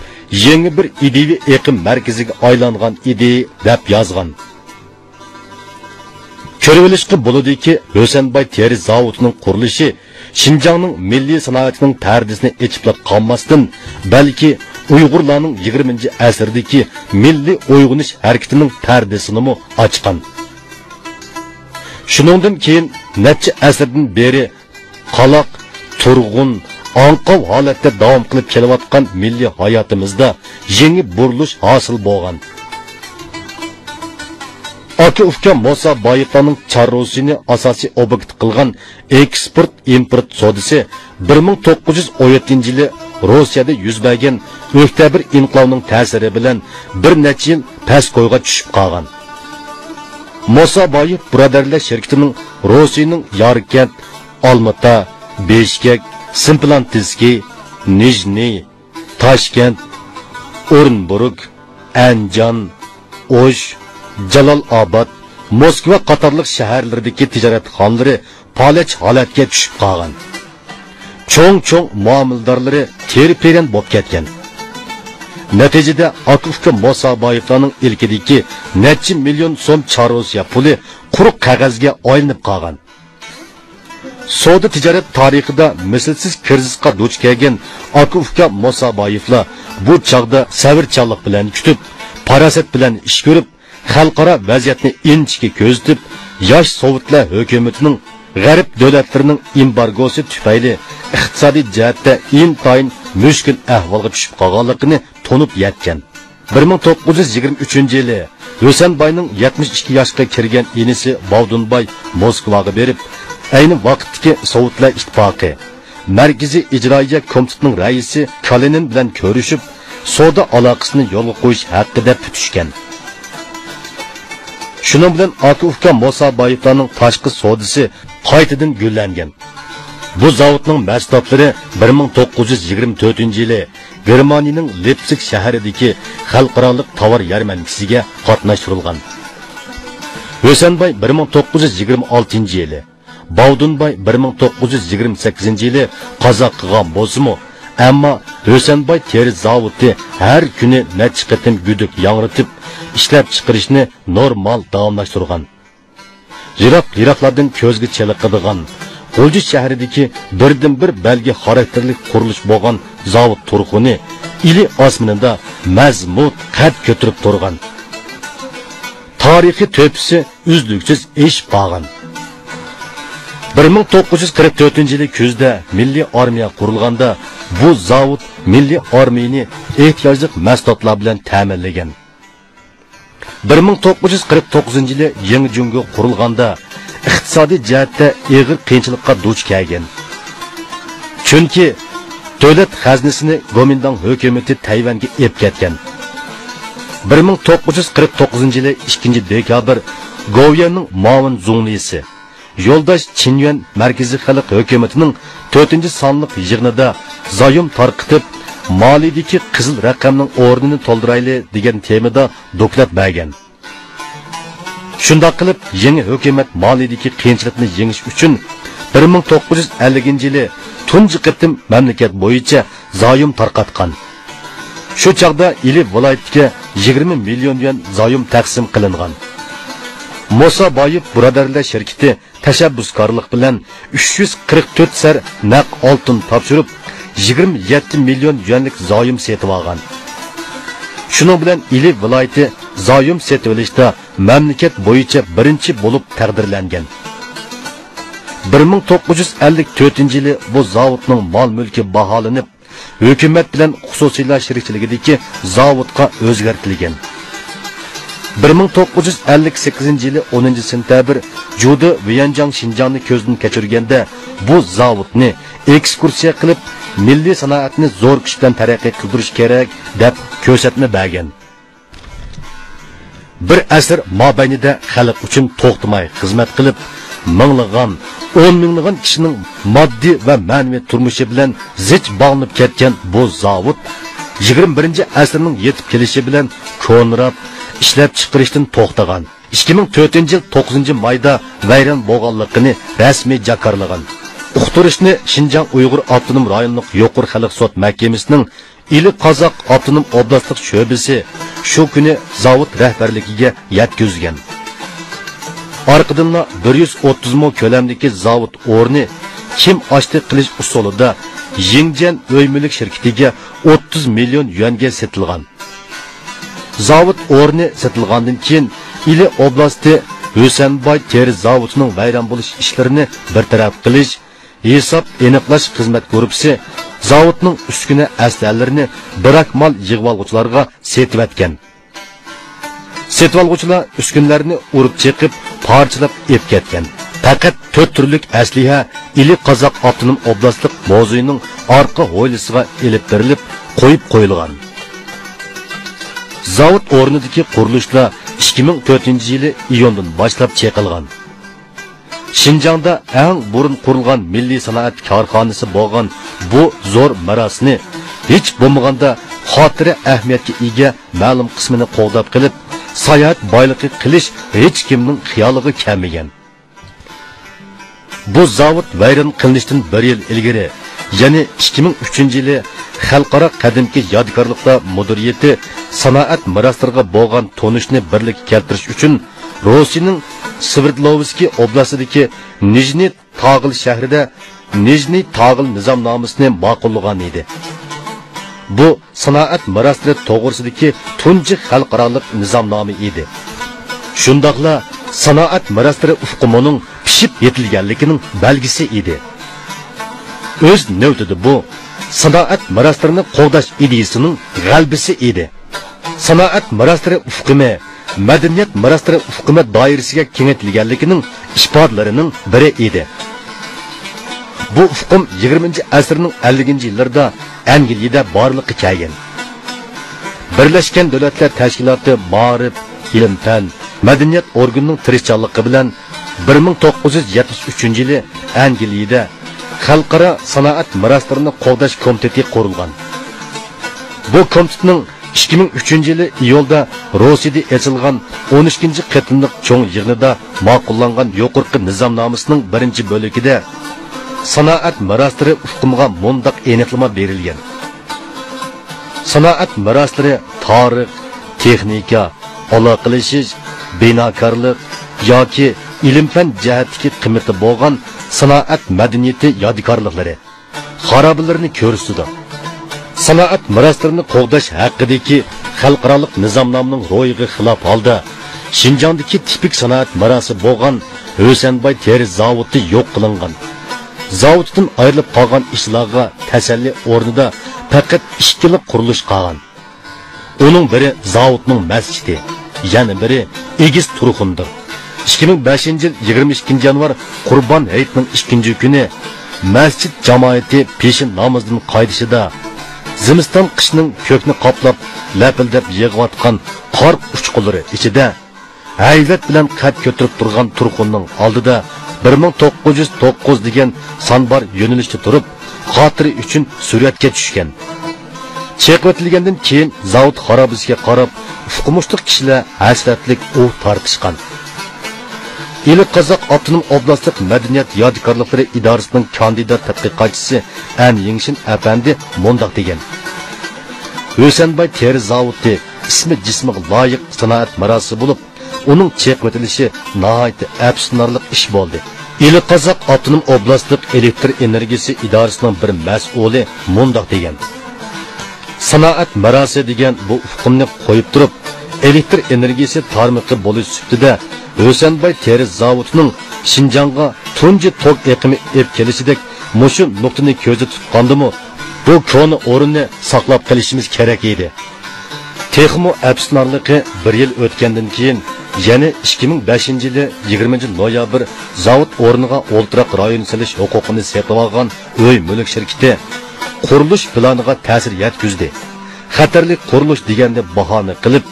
يېڭى بىر ئىدىيىۋى ئېقىم مەركىزىگە ئايلانغان ئىدى، دەپ يازغان. كۆرۈۋېلىشقا بولىدۇكى، ھۈسەنباي تېرە زاۋۇتىنىڭ قۇرۇلۇشى شىنجاڭنىڭ مىللىي سانائىتىنىڭ پەردىسىنى ئېچىپلا قالماستىن، بەلكى ئۇيغۇرلارنىڭ يىگىرمىنچى ئەسىردىكى مىللىي ئويغىنىش ھەرىكىتىنىڭ پەردىسىنىمۇ ئاچقان. شۇنىڭدىن كېيىن نەچچە ئەسىردىن بېرى قالاق، تۇرغۇن، ئاڭقاۋ ھالەتتە داۋام قىلىپ كېلىۋاتقان مىللىي ھاياتىمىزدا يېڭى بۇرۇلۇش ھاسىل بولغان. ئاكا-ئۇكا موسابايېۋلارنىڭ چاررۇسىنى ئاساسىي ئوبيېكت قىلغان ئېكسپورت-ئىمپورت سودىسى بىر مىڭ توققۇز يۈز ئون يەتتىنچى يىلى روسىيەدە يۈز بەرگەن ئۆكتەبىر ئىنقىلابىنىڭ تەسىرى بىلەن بىر نەچچە يىل پەسكويغا چۈشۈپ قالغان. موسابايېۋ بۇرادەرلەر شىركىتىنىڭ روسىيەنىڭ ياركەنت، ئالمىتا، بىشكەك، سىمپلانتسكىي، نىژنىي، تاشكەنت، ئورېنبۇرگ، ئەنجان، ئوش، جالال ئاباد، موسكۋا قاتارلىق شەھەرلىرىدىكى تىجارەتخانىلىرى پالەچ ھالەتكە چۈشۈپ قالغان. چوڭ-چوڭ مۇئامىلىدارلىرى تېرە-پېرەن بولۇپ كەتكەن. نەتىجىدە ئاكا-ئۇكا موسابايېۋلارنىڭ ئىلكىدىكى نەچچە مىليون سوم چاررۇسىيە پۇلى قۇرۇق قەغەزگە ئايلىنىپ قالغان. سودا تىجارەت تارىخىدا مىسلىسىز كىرىزىسقا دۇچ كەلگەن ئاكا-ئۇكا موسابايېۋلار بۇ چاغدا سەۋرچانلىق بىلەن كۈتۈپ، پاراسەت بىلەن ئىش كۆرۈپ، خەلقئارا ۋەزىيەتنى ئىنچىكە كۆزىتىپ، ياش سوۋېتلار ھۆكۈمىتىنىڭ غەرب دۆلەتلىرىنىڭ ئېمبارگوسى تۈپەيلى ئىقتىسادىي جەھەتتە ئىنتايىن مۈشكۈل ئەھۋالغا چۈشۈپ قالغانلىقىنى تونۇپ يەتكەن. بىر مىڭ توققۇز يۈز يىگىرمە ئۈچىنچى يىلى ھۈسەنباينىڭ يەتمىش ئىككى ياشقا كىرگەن ئىنىسى باۋدۇنباي موسكۋاغا بېرىپ، ئەينى ۋاقىتتىكى سوۋېتلار ئىتتىپاقى مەركىزىي ئىجرائىيە كومىتېتىنىڭ رەئىسى كالىنىن بىلەن كۆرۈشۈپ، سودا ئالاقىسىنى يولغا قويۇش ھەققىدە پۈتۈشكەن. شۇنىڭ بىلەن ئاكا-ئۇكا موسابايېۋلارنىڭ تاشقى سودىسى قايتىدىن گۈللەنگەن. بۇ زاۋۇتنىڭ مەھسۇلاتلىرى بىر مىڭ توققۇز يۈز يىگىرمە تۆتىنچى يىلى گېرمانىيىنىڭ لېپسىگ شەھىرىدىكى خەلقئارالىق تاۋار يەرمەنكىسىگە قاتناشتۇرۇلغان. ھۈسەنباي بىر مىڭ توققۇز يۈز يىگىرمە ئالتىنچى يىلى، باۋدۇنباي بىر مىڭ توققۇز يۈز يىگىرمە سەككىزىنچى يىلى قازا قىلغان بولسىمۇ، ئەمما ھۈسەنباي تېرە زاۋۇتى ھەر كۈنى نەچچە قېتىم گۈدۈك ياڭرىتىپ، ئىشلەپچىقىرىشنى نورمال داۋاملاشتۇرغان. يىراق-يىراقلاردىن كۆزگە چېلىقىدىغان، غۇلجا شەھىرىدىكى بىردىنبىر بەلگە خاراكتېرلىك قۇرۇلۇش بولغان زاۋۇت تۇرخۇنى ئىلى ئاسمىنىدا مەزمۇت قەد كۆتۈرۈپ تۇرغان. تارىخىي تۆھپىسى ئۈزلۈكسىز ئېشىپ بارغان. بىر مىڭ توققۇز يۈز قىرىق تۆتىنچى يىلى كۈزدە مىللىي ئارمىيە قۇرۇلغاندا، بۇ زاۋۇت مىللىي ئارمىيىنى ئېھتىياجلىق مەھسۇلاتلار بىلەن تەمىنلىگەن. بىر مىڭ توققۇز يۈز قىرىق توققۇزىنچى يىلى يېڭى جۇڭگو قۇرۇلغاندا، ئىقتىسادىي جەھەتتە ئېغىر قىيىنچىلىققا دۇچ كەلگەن. چۈنكى دۆلەت خەزنىسىنى گومىنداڭ ھۆكۈمىتى تەيۋەنگە ئېلىپ كەتكەن. بىر مىڭ توققۇز يۈز قىرىق توققۇزىنچى يىلى ئىككىنچى دېكابىر گوۋۇيۈەننىڭ مۇئاۋىن زۇڭلىسى، يولداش چىن يۈەن مەركىزىي خەلق ھۆكۈمىتىنىڭ تۆتىنچى سانلىق يىغىنىدا زايوم تارقىتىپ، مالىدىكى قىزىل رەقەمنىڭ ئورنىنى تولدۇرايلى دېگەن تېمىدا دوكلات بەرگەن. شۇنداق قىلىپ، يېڭى ھۆكۈمەت مالىدىكى قىيىنچىلىقنى يېڭىش ئۈچۈن بىر مىڭ توققۇز يۈز ئەللىكىنچى يىلى تۇنجى قېتىم مەملىكەت بويىچە زايوم تارقاتقان. شۇ چاغدا ئىلى ۋىلايىتىگە يىگىرمە مىليون يۈەن زايوم تەقسىم قىلىنغان. موسابايېۋ بۇرادەرلەر شىركىتى تەشەببۇسكارلىق بىلەن ئۈچ يۈز قىرىق تۆت سەر نەق ئالتۇن تاپشۇرۇپ، يىگىرمە يەتتە مىليون يۈەنلىك زايوم سېتىۋالغان. شۇنىڭ بىلەن ئىلى ۋىلايىتى زايوم سېتىۋېلىشتا مەملىكەت بويىچە بىرىنچى بولۇپ تەقدىرلەنگەن. بىر مىڭ توققۇز يۈز ئەللىك تۆتىنچى يىلى بۇ زاۋۇتنىڭ مال-مۈلكى باھالىنىپ، ھۆكۈمەت بىلەن خۇسۇسىيلار شېرىكچىلىكىدىكى زاۋۇتقا ئۆزگەرتىلگەن. بىر مىڭ توققۇز يۈز ئەللىك سەككىزىنچى يىلى ئونىنچى سېنتەبىر جۇدې ۋيەنجاڭ شىنجاڭنى كۆزدىن كەچۈرگەندە، بۇ زاۋۇتنى ئېكسكۇرسىيە قىلىپ، مىللىي سانائەتنى زور كۈچ بىلەن تەرەققىي قىلدۇرۇش كېرەك، دەپ كۆرسەتمە بەرگەن. بىر ئەسىر مابەينىدە خەلق ئۈچۈن توختىماي خىزمەت قىلىپ، مىڭلىغان، ئون مىڭلىغان كىشىنىڭ ماددىي ۋە مەنىۋى تۇرمۇشى بىلەن زىچ باغلىنىپ كەتكەن بۇ زاۋۇت يىگىرمە بىرىنچى ئەسىرنىڭ يېتىپ كېلىشى بىلەن كونىراپ، ئىشلەپچىقىرىشتىن توختىغان. ئىككى مىڭ تۆتىنچى يىل توققۇزىنچى مايدا ۋەيران بولغانلىقىنى رەسمىي جاكارلىغان. ئۇقتۇرۇشنى شىنجاڭ ئۇيغۇر ئاپتونوم رايونلۇق يۇقىرى خەلق سوت مەھكىمىسىنىڭ ئىلى قازاق ئاپتونوم ئوبلاستلىق شۆبىسى شۇ كۈنى زاۋۇت رەھبەرلىكىگە يەتكۈزگەن. ئارقىدىنلا بىر يۈز ئوتتۇز مو كۆلەمدىكى زاۋۇت ئورنى كىم ئاشتى قىلىش ئۇسۇلىدا يىڭجيەن ئۆي مۈلۈك شىركىتىگە ئوتتۇز مىليون يۈەنگە سېتىلغان. زاۋۇت ئورنى سېتىلغاندىن كېيىن، ئىلى ئوبلاستى ھۈسەنباي تېرە زاۋۇتىنىڭ ۋەيران بولۇش ئىشلىرىنى بىر تەرەپ قىلىش، ھېساب ئېنىقلاش خىزمەت گۇرۇپپىسى زاۋۇتنىڭ ئۈسكۈنە ئەسلىھەلىرىنى بىراك مال يىغىۋالغۇچىلارغا سېتىۋەتكەن. سېتىۋالغۇچىلار ئۈسكۈنىلەرنى ئۇرۇپ چېقىپ، پارچىلاپ ئېلىپ كەتكەن. پەقەت تۆت تۈرلۈك ئەسلىھە ئىلى قازاق ئاپتونوم ئوبلاستلىق مۇزېيىنىڭ ئارقا ھويلىسىغا ئېلىپ بېرىلىپ، قويۇپ قويۇلغان. زاۋۇت ئورنىدىكى قۇرۇلۇشلار ئىككى مىڭ تۆتىنچى يىلى ئىيۇندىن باشلاپ چېقىلغان. شىنجاڭدا ئەڭ بۇرۇن قۇرۇلغان مىللىي سانائەت كارخانىسى بولغان بۇ زور مىراسنى ھېچ بولمىغاندا خاتىرە ئەھمىيەتكە ئىگە مەلۇم قىسمىنى قوغداپ قېلىپ، ساياھەت بايلىقى قىلىش ھېچكىمنىڭ خىيالىغا كەلمىگەن. بۇ زاۋۇت ۋەيران قىلىنىشتىن بىر يىل ئىلگىرى، يەنى ئىككى مىڭ ئۈچىنچى يىلى خەلقئارا قەدىمكى يادىكارلىقلار مۇدىرىيىتى سانائەت مىراسلىرىغا بولغان تونۇشنى بىرلىككە كەلتۈرۈش ئۈچۈن روسىيەنىڭ سۋېردلوۋسكىي ئوبلاستىدىكى نىژنىي تاغىل شەھىرىدە نىژنىي تاغىل نىزامنامىسىنى ماقۇللىغان ئىدى. بۇ سانائەت مىراسلىرى توغرىسىدىكى تۇنجى خەلقئارالىق نىزامنامە ئىدى. شۇنداقلا سانائەت مىراسلىرى ئۇقۇمىنىڭ پىشىپ يېتىلگەنلىكىنىڭ بەلگىسى ئىدى. ئۆز نۆۋىتىدە بۇ سانائەت مىراسلىرىنى قوغداش ئىدىيىسىنىڭ غەلىبىسى ئىدى. سانائەت مىراسلىرى ئۇقۇمى مەدەنىيەت مىراسلىرى ئۇقۇمى دائىرىسىگە كېڭەيتىلگەنلىكىنىڭ ئىپادىلىرىنىڭ بىرى ئىدى. بۇ ئۇقۇم يىگىرمىنچى ئەسىرنىڭ ئەللىكىنچى يىللىرىدا ئەنگلىيەدە بارلىققا كەلگەن. بىرلەشكەن دۆلەتلەر تەشكىلاتى مائارىپ، ئىلىم-پەن، مەدەنىيەت ئورگىنىنىڭ تىرىشچانلىقى بىلەن بىر مىڭ توققۇز يۈز يەتمىش ئۈچىنچى يىلى ئەنگلىيەدە خەلقئارا سانائەت مىراسلىرىنى قوغداش كومىتېتى قۇرۇلغان. بۇ كومىتېتنىڭ ئىككى مىڭ ئۈچىنچى يىلى ئىيۇلدا روسىيەدە ئېچىلغان ئون ئىككىنچى قېتىملىق چوڭ يىغىنىدا ماقۇللانغان يۇقىرىقى نىزامنامىسىنىڭ بىرىنچى بۆلىكىدە سانائەت مىراسلىرى ئۇقۇمىغا مۇنداق ئېنىقلىما بېرىلگەن: سانائەت مىراسلىرى تارىخ، تېخنىكا، ئالاقىلىشىش، بىناكارلىق ياكى ئىلىم-پەن جەھەتتىكى قىممىتى بولغان سانائەت مەدەنىيىتى يادىكارلىقلىرى، خارابىلىرىنى كۆرسىتىدۇ. سانائەت مىراسلىرىنى قوغداش ھەققىدىكى خەلقئارالىق نىزامنامىنىڭ روھىغا خىلاپ ھالدا، شىنجاڭدىكى تىپىك سانائەت مىراسى بولغان ھۈسەنباي تېرە زاۋۇتى يوق قىلىنغان. زاۋۇتىدىن ئايرىلىپ قالغان ئىشچىلارغا تەسەللى ئورنىدا پەقەت ئىككىلا قۇرۇلۇش قالغان. ئۇنىڭ بىرى زاۋۇتنىڭ مەسچىتى، يەنە بىرى ئېگىز تۇرخۇندۇر. ئىككى مىڭ بەشىنچى يىل يىگىرمە ئىككىنچى يانۋار قۇربان ھېيتنىڭ ئىككىنچى كۈنى مەسچىت جامائىتى پېشىن نامىزىدىن قايتىشىدا، زىمىستان قىشنىڭ كۆكنى قاپلاپ لەپىلدەپ يېغىۋاتقان قار ئۇچقۇنلىرى ئىچىدە، ھەيۋەت بىلەن قەد كۆتۈرۈپ تۇرغان تۇرخۇننىڭ ئالدىدا بىر مىڭ توققۇز يۈز توققۇز دېگەن سان بار يۆنىلىشتە تۇرۇپ، خاتىرە ئۈچۈن سۈرەتكە چۈشكەن. چېقىۋېتىلگەندىن كېيىن زاۋۇت خارابىسىگە قاراپ ئۇقمۇشلۇق كىشىلەر ھەسرەتلىك ئۇھ تارتىشقان. ئىلى قازاق ئاپتونوم ئوبلاستلىق مەدەنىيەت يادىكارلىقلىرى ئىدارىسىنىڭ كاندىدات تەتقىقاتچىسى ئەن يىڭشىن ئەپەندى مۇنداق دېگەن: ھۈسەنباي تېرە زاۋۇتى ئىسمى جىسمىغا لايىق سانائەت ماراسى بولۇپ، ئۇنىڭ چېقىۋېتىلىشى ناھايىتى ئەپسۇسلىنارلىق ئىش بولدى. ئىلى قازاق ئاپتونوم ئوبلاستلىق ئېلېكتر ئېنېرگىيىسى ئىدارىسىنىڭ بىر مەسئۇلى مۇنداق دېگەن: سانائەت ماراسى دېگەن بۇ ئۇقۇمنى قويۇپ تۇرۇپ، ئېلېكتر ئېنېرگىيىسى تارمىقى بولۇش سۈپىتىدە ھۈسەنباي تېرىز زاۋۇتىنىڭ شىنجاڭغا تۇنجى توك ئېقىمى ئېلىپ كېلىشىدەك مۇشۇ نۇقتىنى كۆزدە تۇتقاندىمۇ، بۇ كونا ئورۇننى ساقلاپ قېلىشىمىز كېرەك ئىدى. تېخىمۇ ئەپسۇسلىنارلىقى، بىر يىل ئۆتكەندىن كېيىن، يەنى ئىككى مىڭ بەشىنچى يىلى يىگىرمىنچى نويابىر زاۋۇت ئورنىغا ئولتۇراق رايون سېلىش ھوقۇقىنى سېتىۋالغان ئۆي مۈلۈك شىركىتى قۇرۇلۇش پىلانىغا تەسىر يەتكۈزدى. خەتەرلىك قۇرۇلۇش دېگەننى باھانە قىلىپ،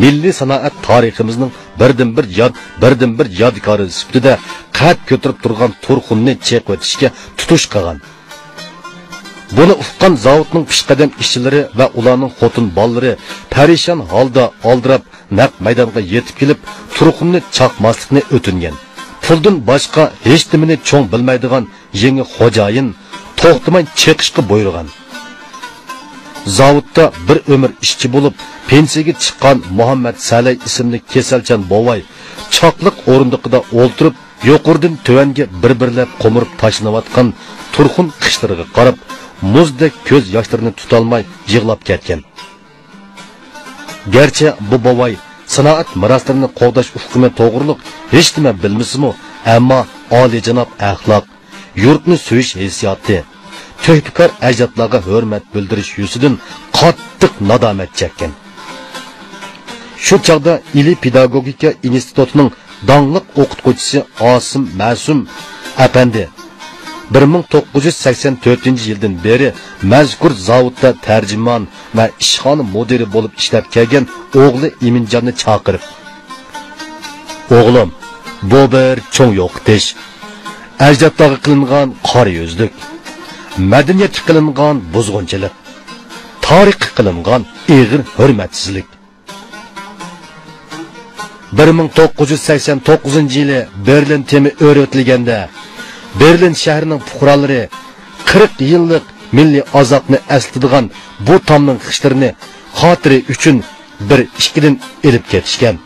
مىللىي سانائەت تارىخىمىزنىڭ بىردىنبىر ياد-، بىردىنبىر يادىكارى سۈپىتىدە قەد كۆتۈرۈپ تۇرغان تۇرخۇننى چېقىۋېتىشكە تۇتۇش قىلغان. بۇنى ئۇققان زاۋۇتنىڭ پېشقەدەم ئىشچىلىرى ۋە ئۇلارنىڭ خوتۇن بالىلىرى پەرىشان ھالدا ئالدىراپ نەق مەيدانغا يېتىپ كېلىپ، تۇرخۇننى چاقماسلىقنى ئۆتۈنگەن. پۇلدىن باشقا ھېچنېمىنى چوڭ بىلمەيدىغان يېڭى خوجايىن توختىماي چېقىشقا بۇيرۇغان. زاۋۇتتا بىر ئۆمۈر ئىشچى بولۇپ، پېنسىيەگە چىققان مۇھەممەد سەلەي ئىسىملىك كېسەلچان بوۋاي چاقلىق ئورۇندۇقىدا ئولتۇرۇپ، يۇقىرىدىن تۆۋەنگە بىر-بىرلەپ قومۇرۇپ تاشلىنىۋاتقان تۇرخۇن خىشلىرىغا قاراپ، مۇزدەك كۆز ياشلىرىنى تۇتالماي يىغلاپ كەتكەن. گەرچە بۇ بوۋاي سانائەت مىراسلىرىنى قوغداش ئۇقۇمى توغرۇلۇق ھېچنېمە بىلمىسىمۇ، ئەمما ئالىيجاناب ئەخلاق، يۇرتنى سۆيۈش ھېسسىياتى، تۆھپىكار ئەجدادلارغا ھۆرمەت بىلدۈرۈش يۈزىسىدىن قاتتىق نادامەت چەككەن. شۇ چاغدا ئىلى پېداگوگىكا ئىنستىتۇتىنىڭ داڭلىق ئوقۇتقۇچىسى ئاسىم مەسۇم ئەپەندى بىر مىڭ توققۇز يۈز سەكسەن تۆتىنچى يىلدىن بېرى مەزكۇر زاۋۇتتا تەرجىمان ۋە ئىشخانا مۇدىرى بولۇپ ئىشلەپ كەلگەن ئوغلى ئىمىنجاننى چاقىرىپ، ئوغلۇم، بۇ بىر چوڭ يوقىتىش. ئەجدادلارغا قىلىنغان قارا يۈزلۈك، مەدەنىيەتكە قىلىنغان بۇزغۇنچىلىق، تارىخقا قىلىنغان ئېغىر ھۆرمەتسىزلىك. بىر مىڭ توققۇز يۈز سەكسەن توققۇزىنچى يىلى بېرلىن تېمى ئۆرۈۋېتىلگەندە، بېرلىن شەھىرىنىڭ پۇقرالىرى قىرىق يىللىق مىللىي ئازابنى ئەسلىتىدىغان بۇ تامنىڭ خىشلىرىنى خاتىرە ئۈچۈن بىر ئىككىدىن ئېلىپ كېتىشكەن.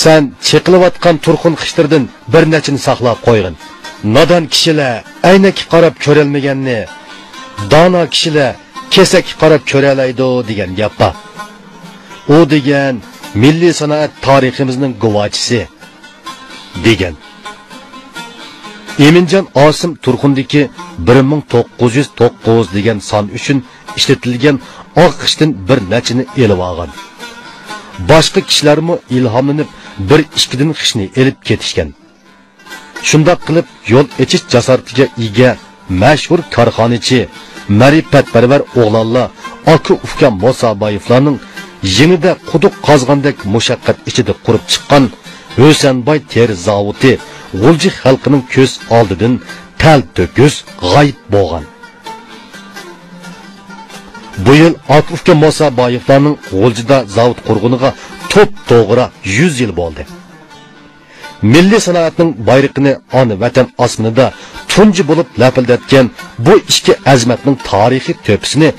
سەن چېقىلىۋاتقان تۇرخۇن خىشلىرىدىن بىر نەچچىنى ساقلاپ قويغىن. نادان كىشىلەر ئەينەككە قاراپ كۆرەلمىگەننى، دانا كىشىلەر كېسەككە قاراپ كۆرەلەيدۇ دېگەن گەپ بار. ئۇ دېگەن مىللىي سانائەت تارىخىمىزنىڭ گۇۋاچىسى، دېگەن. ئىمىنجان ئاسىم تۇرخۇندىكى بىر مىڭ توققۇز يۈز توققۇز دېگەن سان ئۈچۈن ئىشلىتىلگەن ئاق خىشتىن بىر نەچچىنى ئېلىۋالغان. باشقا كىشىلەرمۇ ئىلھاملىنىپ بىر ئىككىدىن خىشنى ئېلىپ كېتىشكەن. شۇنداق قىلىپ يول ئېچىش جاسارىتىگە ئىگە مەشھۇر كارخانىچى، مەرىپەتپەرۋەر ئوغلانلار ئاكا-ئۇكا مۇسابايېۋلارنىڭ يېڭىدە قۇدۇق قازغاندەك مۇشەققەت ئىچىدە قۇرۇپ چىققان ھۈسەنباي تېرە زاۋۇتى غۇلجا خەلقىنىڭ كۆز ئالدىدىن تەلتۆكۈس غايىب بولغان. بۇ يىل ئاكا-ئۇكا مۇسابايېۋلارنىڭ غۇلجىدا زاۋۇت قۇرغىنىغا توپتوغرا يۈز يىل بولدى. مىللىي سانائەتنىڭ بايرىقىنى ئانا ۋەتەن ئاسمىنىدا تۇنجى بولۇپ لەپىلدەتكەن بۇ ئىككى ئەزىمەتنىڭ تارىخىي تۆھپىسىنى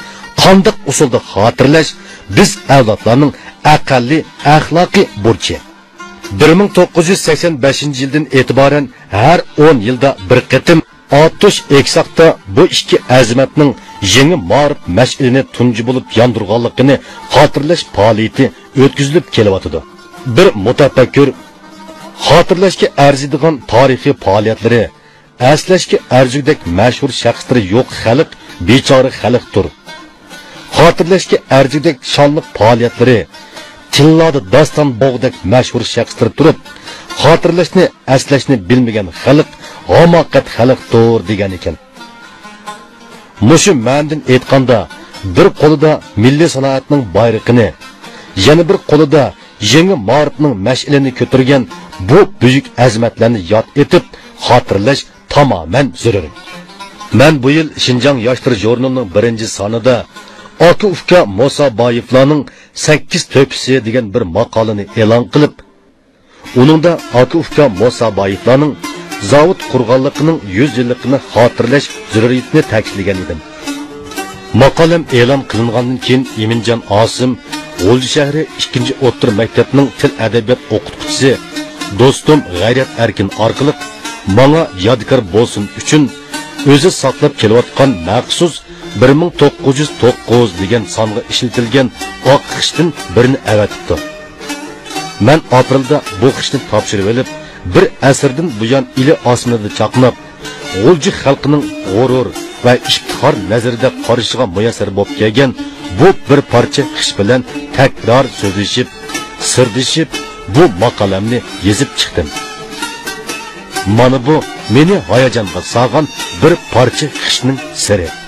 قانداق ئۇسۇلدا خاتىرىلەش بىز ئەۋلادلارنىڭ ئەقەللىي ئەخلاقىي بۇرچى. بىر مىڭ توققۇز يۈز سەكسەن بەشىنچى يىلدىن ئېتىبارەن ھەر ئون يىلدا بىر قېتىم ئاتۇش ئېكساقتا بۇ ئىككى ئەزىمەتنىڭ يېڭى مائارىپ مەشئىلىنى تۇنجى بولۇپ ياندۇرغانلىقىنى خاتىرىلەش پائالىيىتى ئۆتكۈزۈلۈپ كېلىۋاتىدۇ. بىر مۇتەپەككۇر، خاتىرىلەشكە ئەرزىيدىغان تارىخىي پائالىيەتلىرى، ئەسلەشكە ئەرزىگۈدەك مەشھۇر شەخسلىرى يوق خەلق بىچارە خەلقتۇر. خاتىرىلەشكە ئەرزىگۈدەك شانلىق پائالىيەتلىرى، تىللادا داستان بوغدەك مەشھۇر شەخسلىرى تۇرۇپ، خاتىرىلەشنى، ئەسلەشنى بىلمىگەن خەلق ھاماقەت خەلقتۇر دېگەن ئىكەن. مۇشۇ مەنىدىن ئېيتقاندا، بىر قولىدا مىللىي سانائەتنىڭ بايرىقىنى، يەنە بىر قولىدا يېڭى مائارىپنىڭ مەشئىلىنى كۆتۈرگەن بۇ بۈيۈك ئەزىمەتلەرنى ياد ئېتىپ، خاتىرىلەش تامامەن زۆرۈر. مەن بۇ يىل شىنجاڭ ياشلىرى ژۇرنىلىنىڭ بىرىنچى سانىدا ئاكا-ئۇكا مۇسابايېۋلارنىڭ سەككىز تۆھپىسى دېگەن بىر ماقالىنى ئېلان قىلىپ، ئۇنىڭدا ئاكا-ئۇكا مۇسابايېۋلارنىڭ زاۋۇت قۇرغانلىقىنىڭ يۈز يىللىقىنى خاتىرىلەش زۆرۈرىيىتىنى تەكىتلىگەن ئىدىم. ماقالەم ئېلان قىلىنغاندىن كېيىن، ئىمىنجان ئاسىم غۇلجا شەھىرى ئىككىنچى ئوتتۇرا مەكتەپنىڭ تىل ئەدەبىيات ئوقۇتقۇچىسى دوستۇم غەيرەت ئەركىن ئارقىلىق ماڭا يادىكار بولسۇن ئۈچۈن ئۆزى ساقلاپ كېلىۋاتقان مەخسۇس بىر مىڭ توققۇز يۈز توققۇز دېگەن سانغا ئىشلىتىلگەن ئاق خىشتىن بىرنى ئەۋەتىپتۇ. مەن ئاپرېلدا بۇ خىشنى تاپشۇرۇۋېلىپ، بىر ئەسىردىن بۇيان ئىلى ئاسمىنىدا چاقناپ، غۇلجا خەلقىنىڭ غۇرۇر ۋە ئىپتىخار نەزىرىدە قارىشىغا مۇيەسسەر بولۇپ كەلگەن بۇ بىر پارچە خىش بىلەن تەكرار سۆزلىشىپ، سىردىشىپ، بۇ ماقالەمنى يېزىپ چىقتىم. مانا بۇ مېنى ھاياجانغا سالغان بىر پارچە خىشنىڭ سىرى.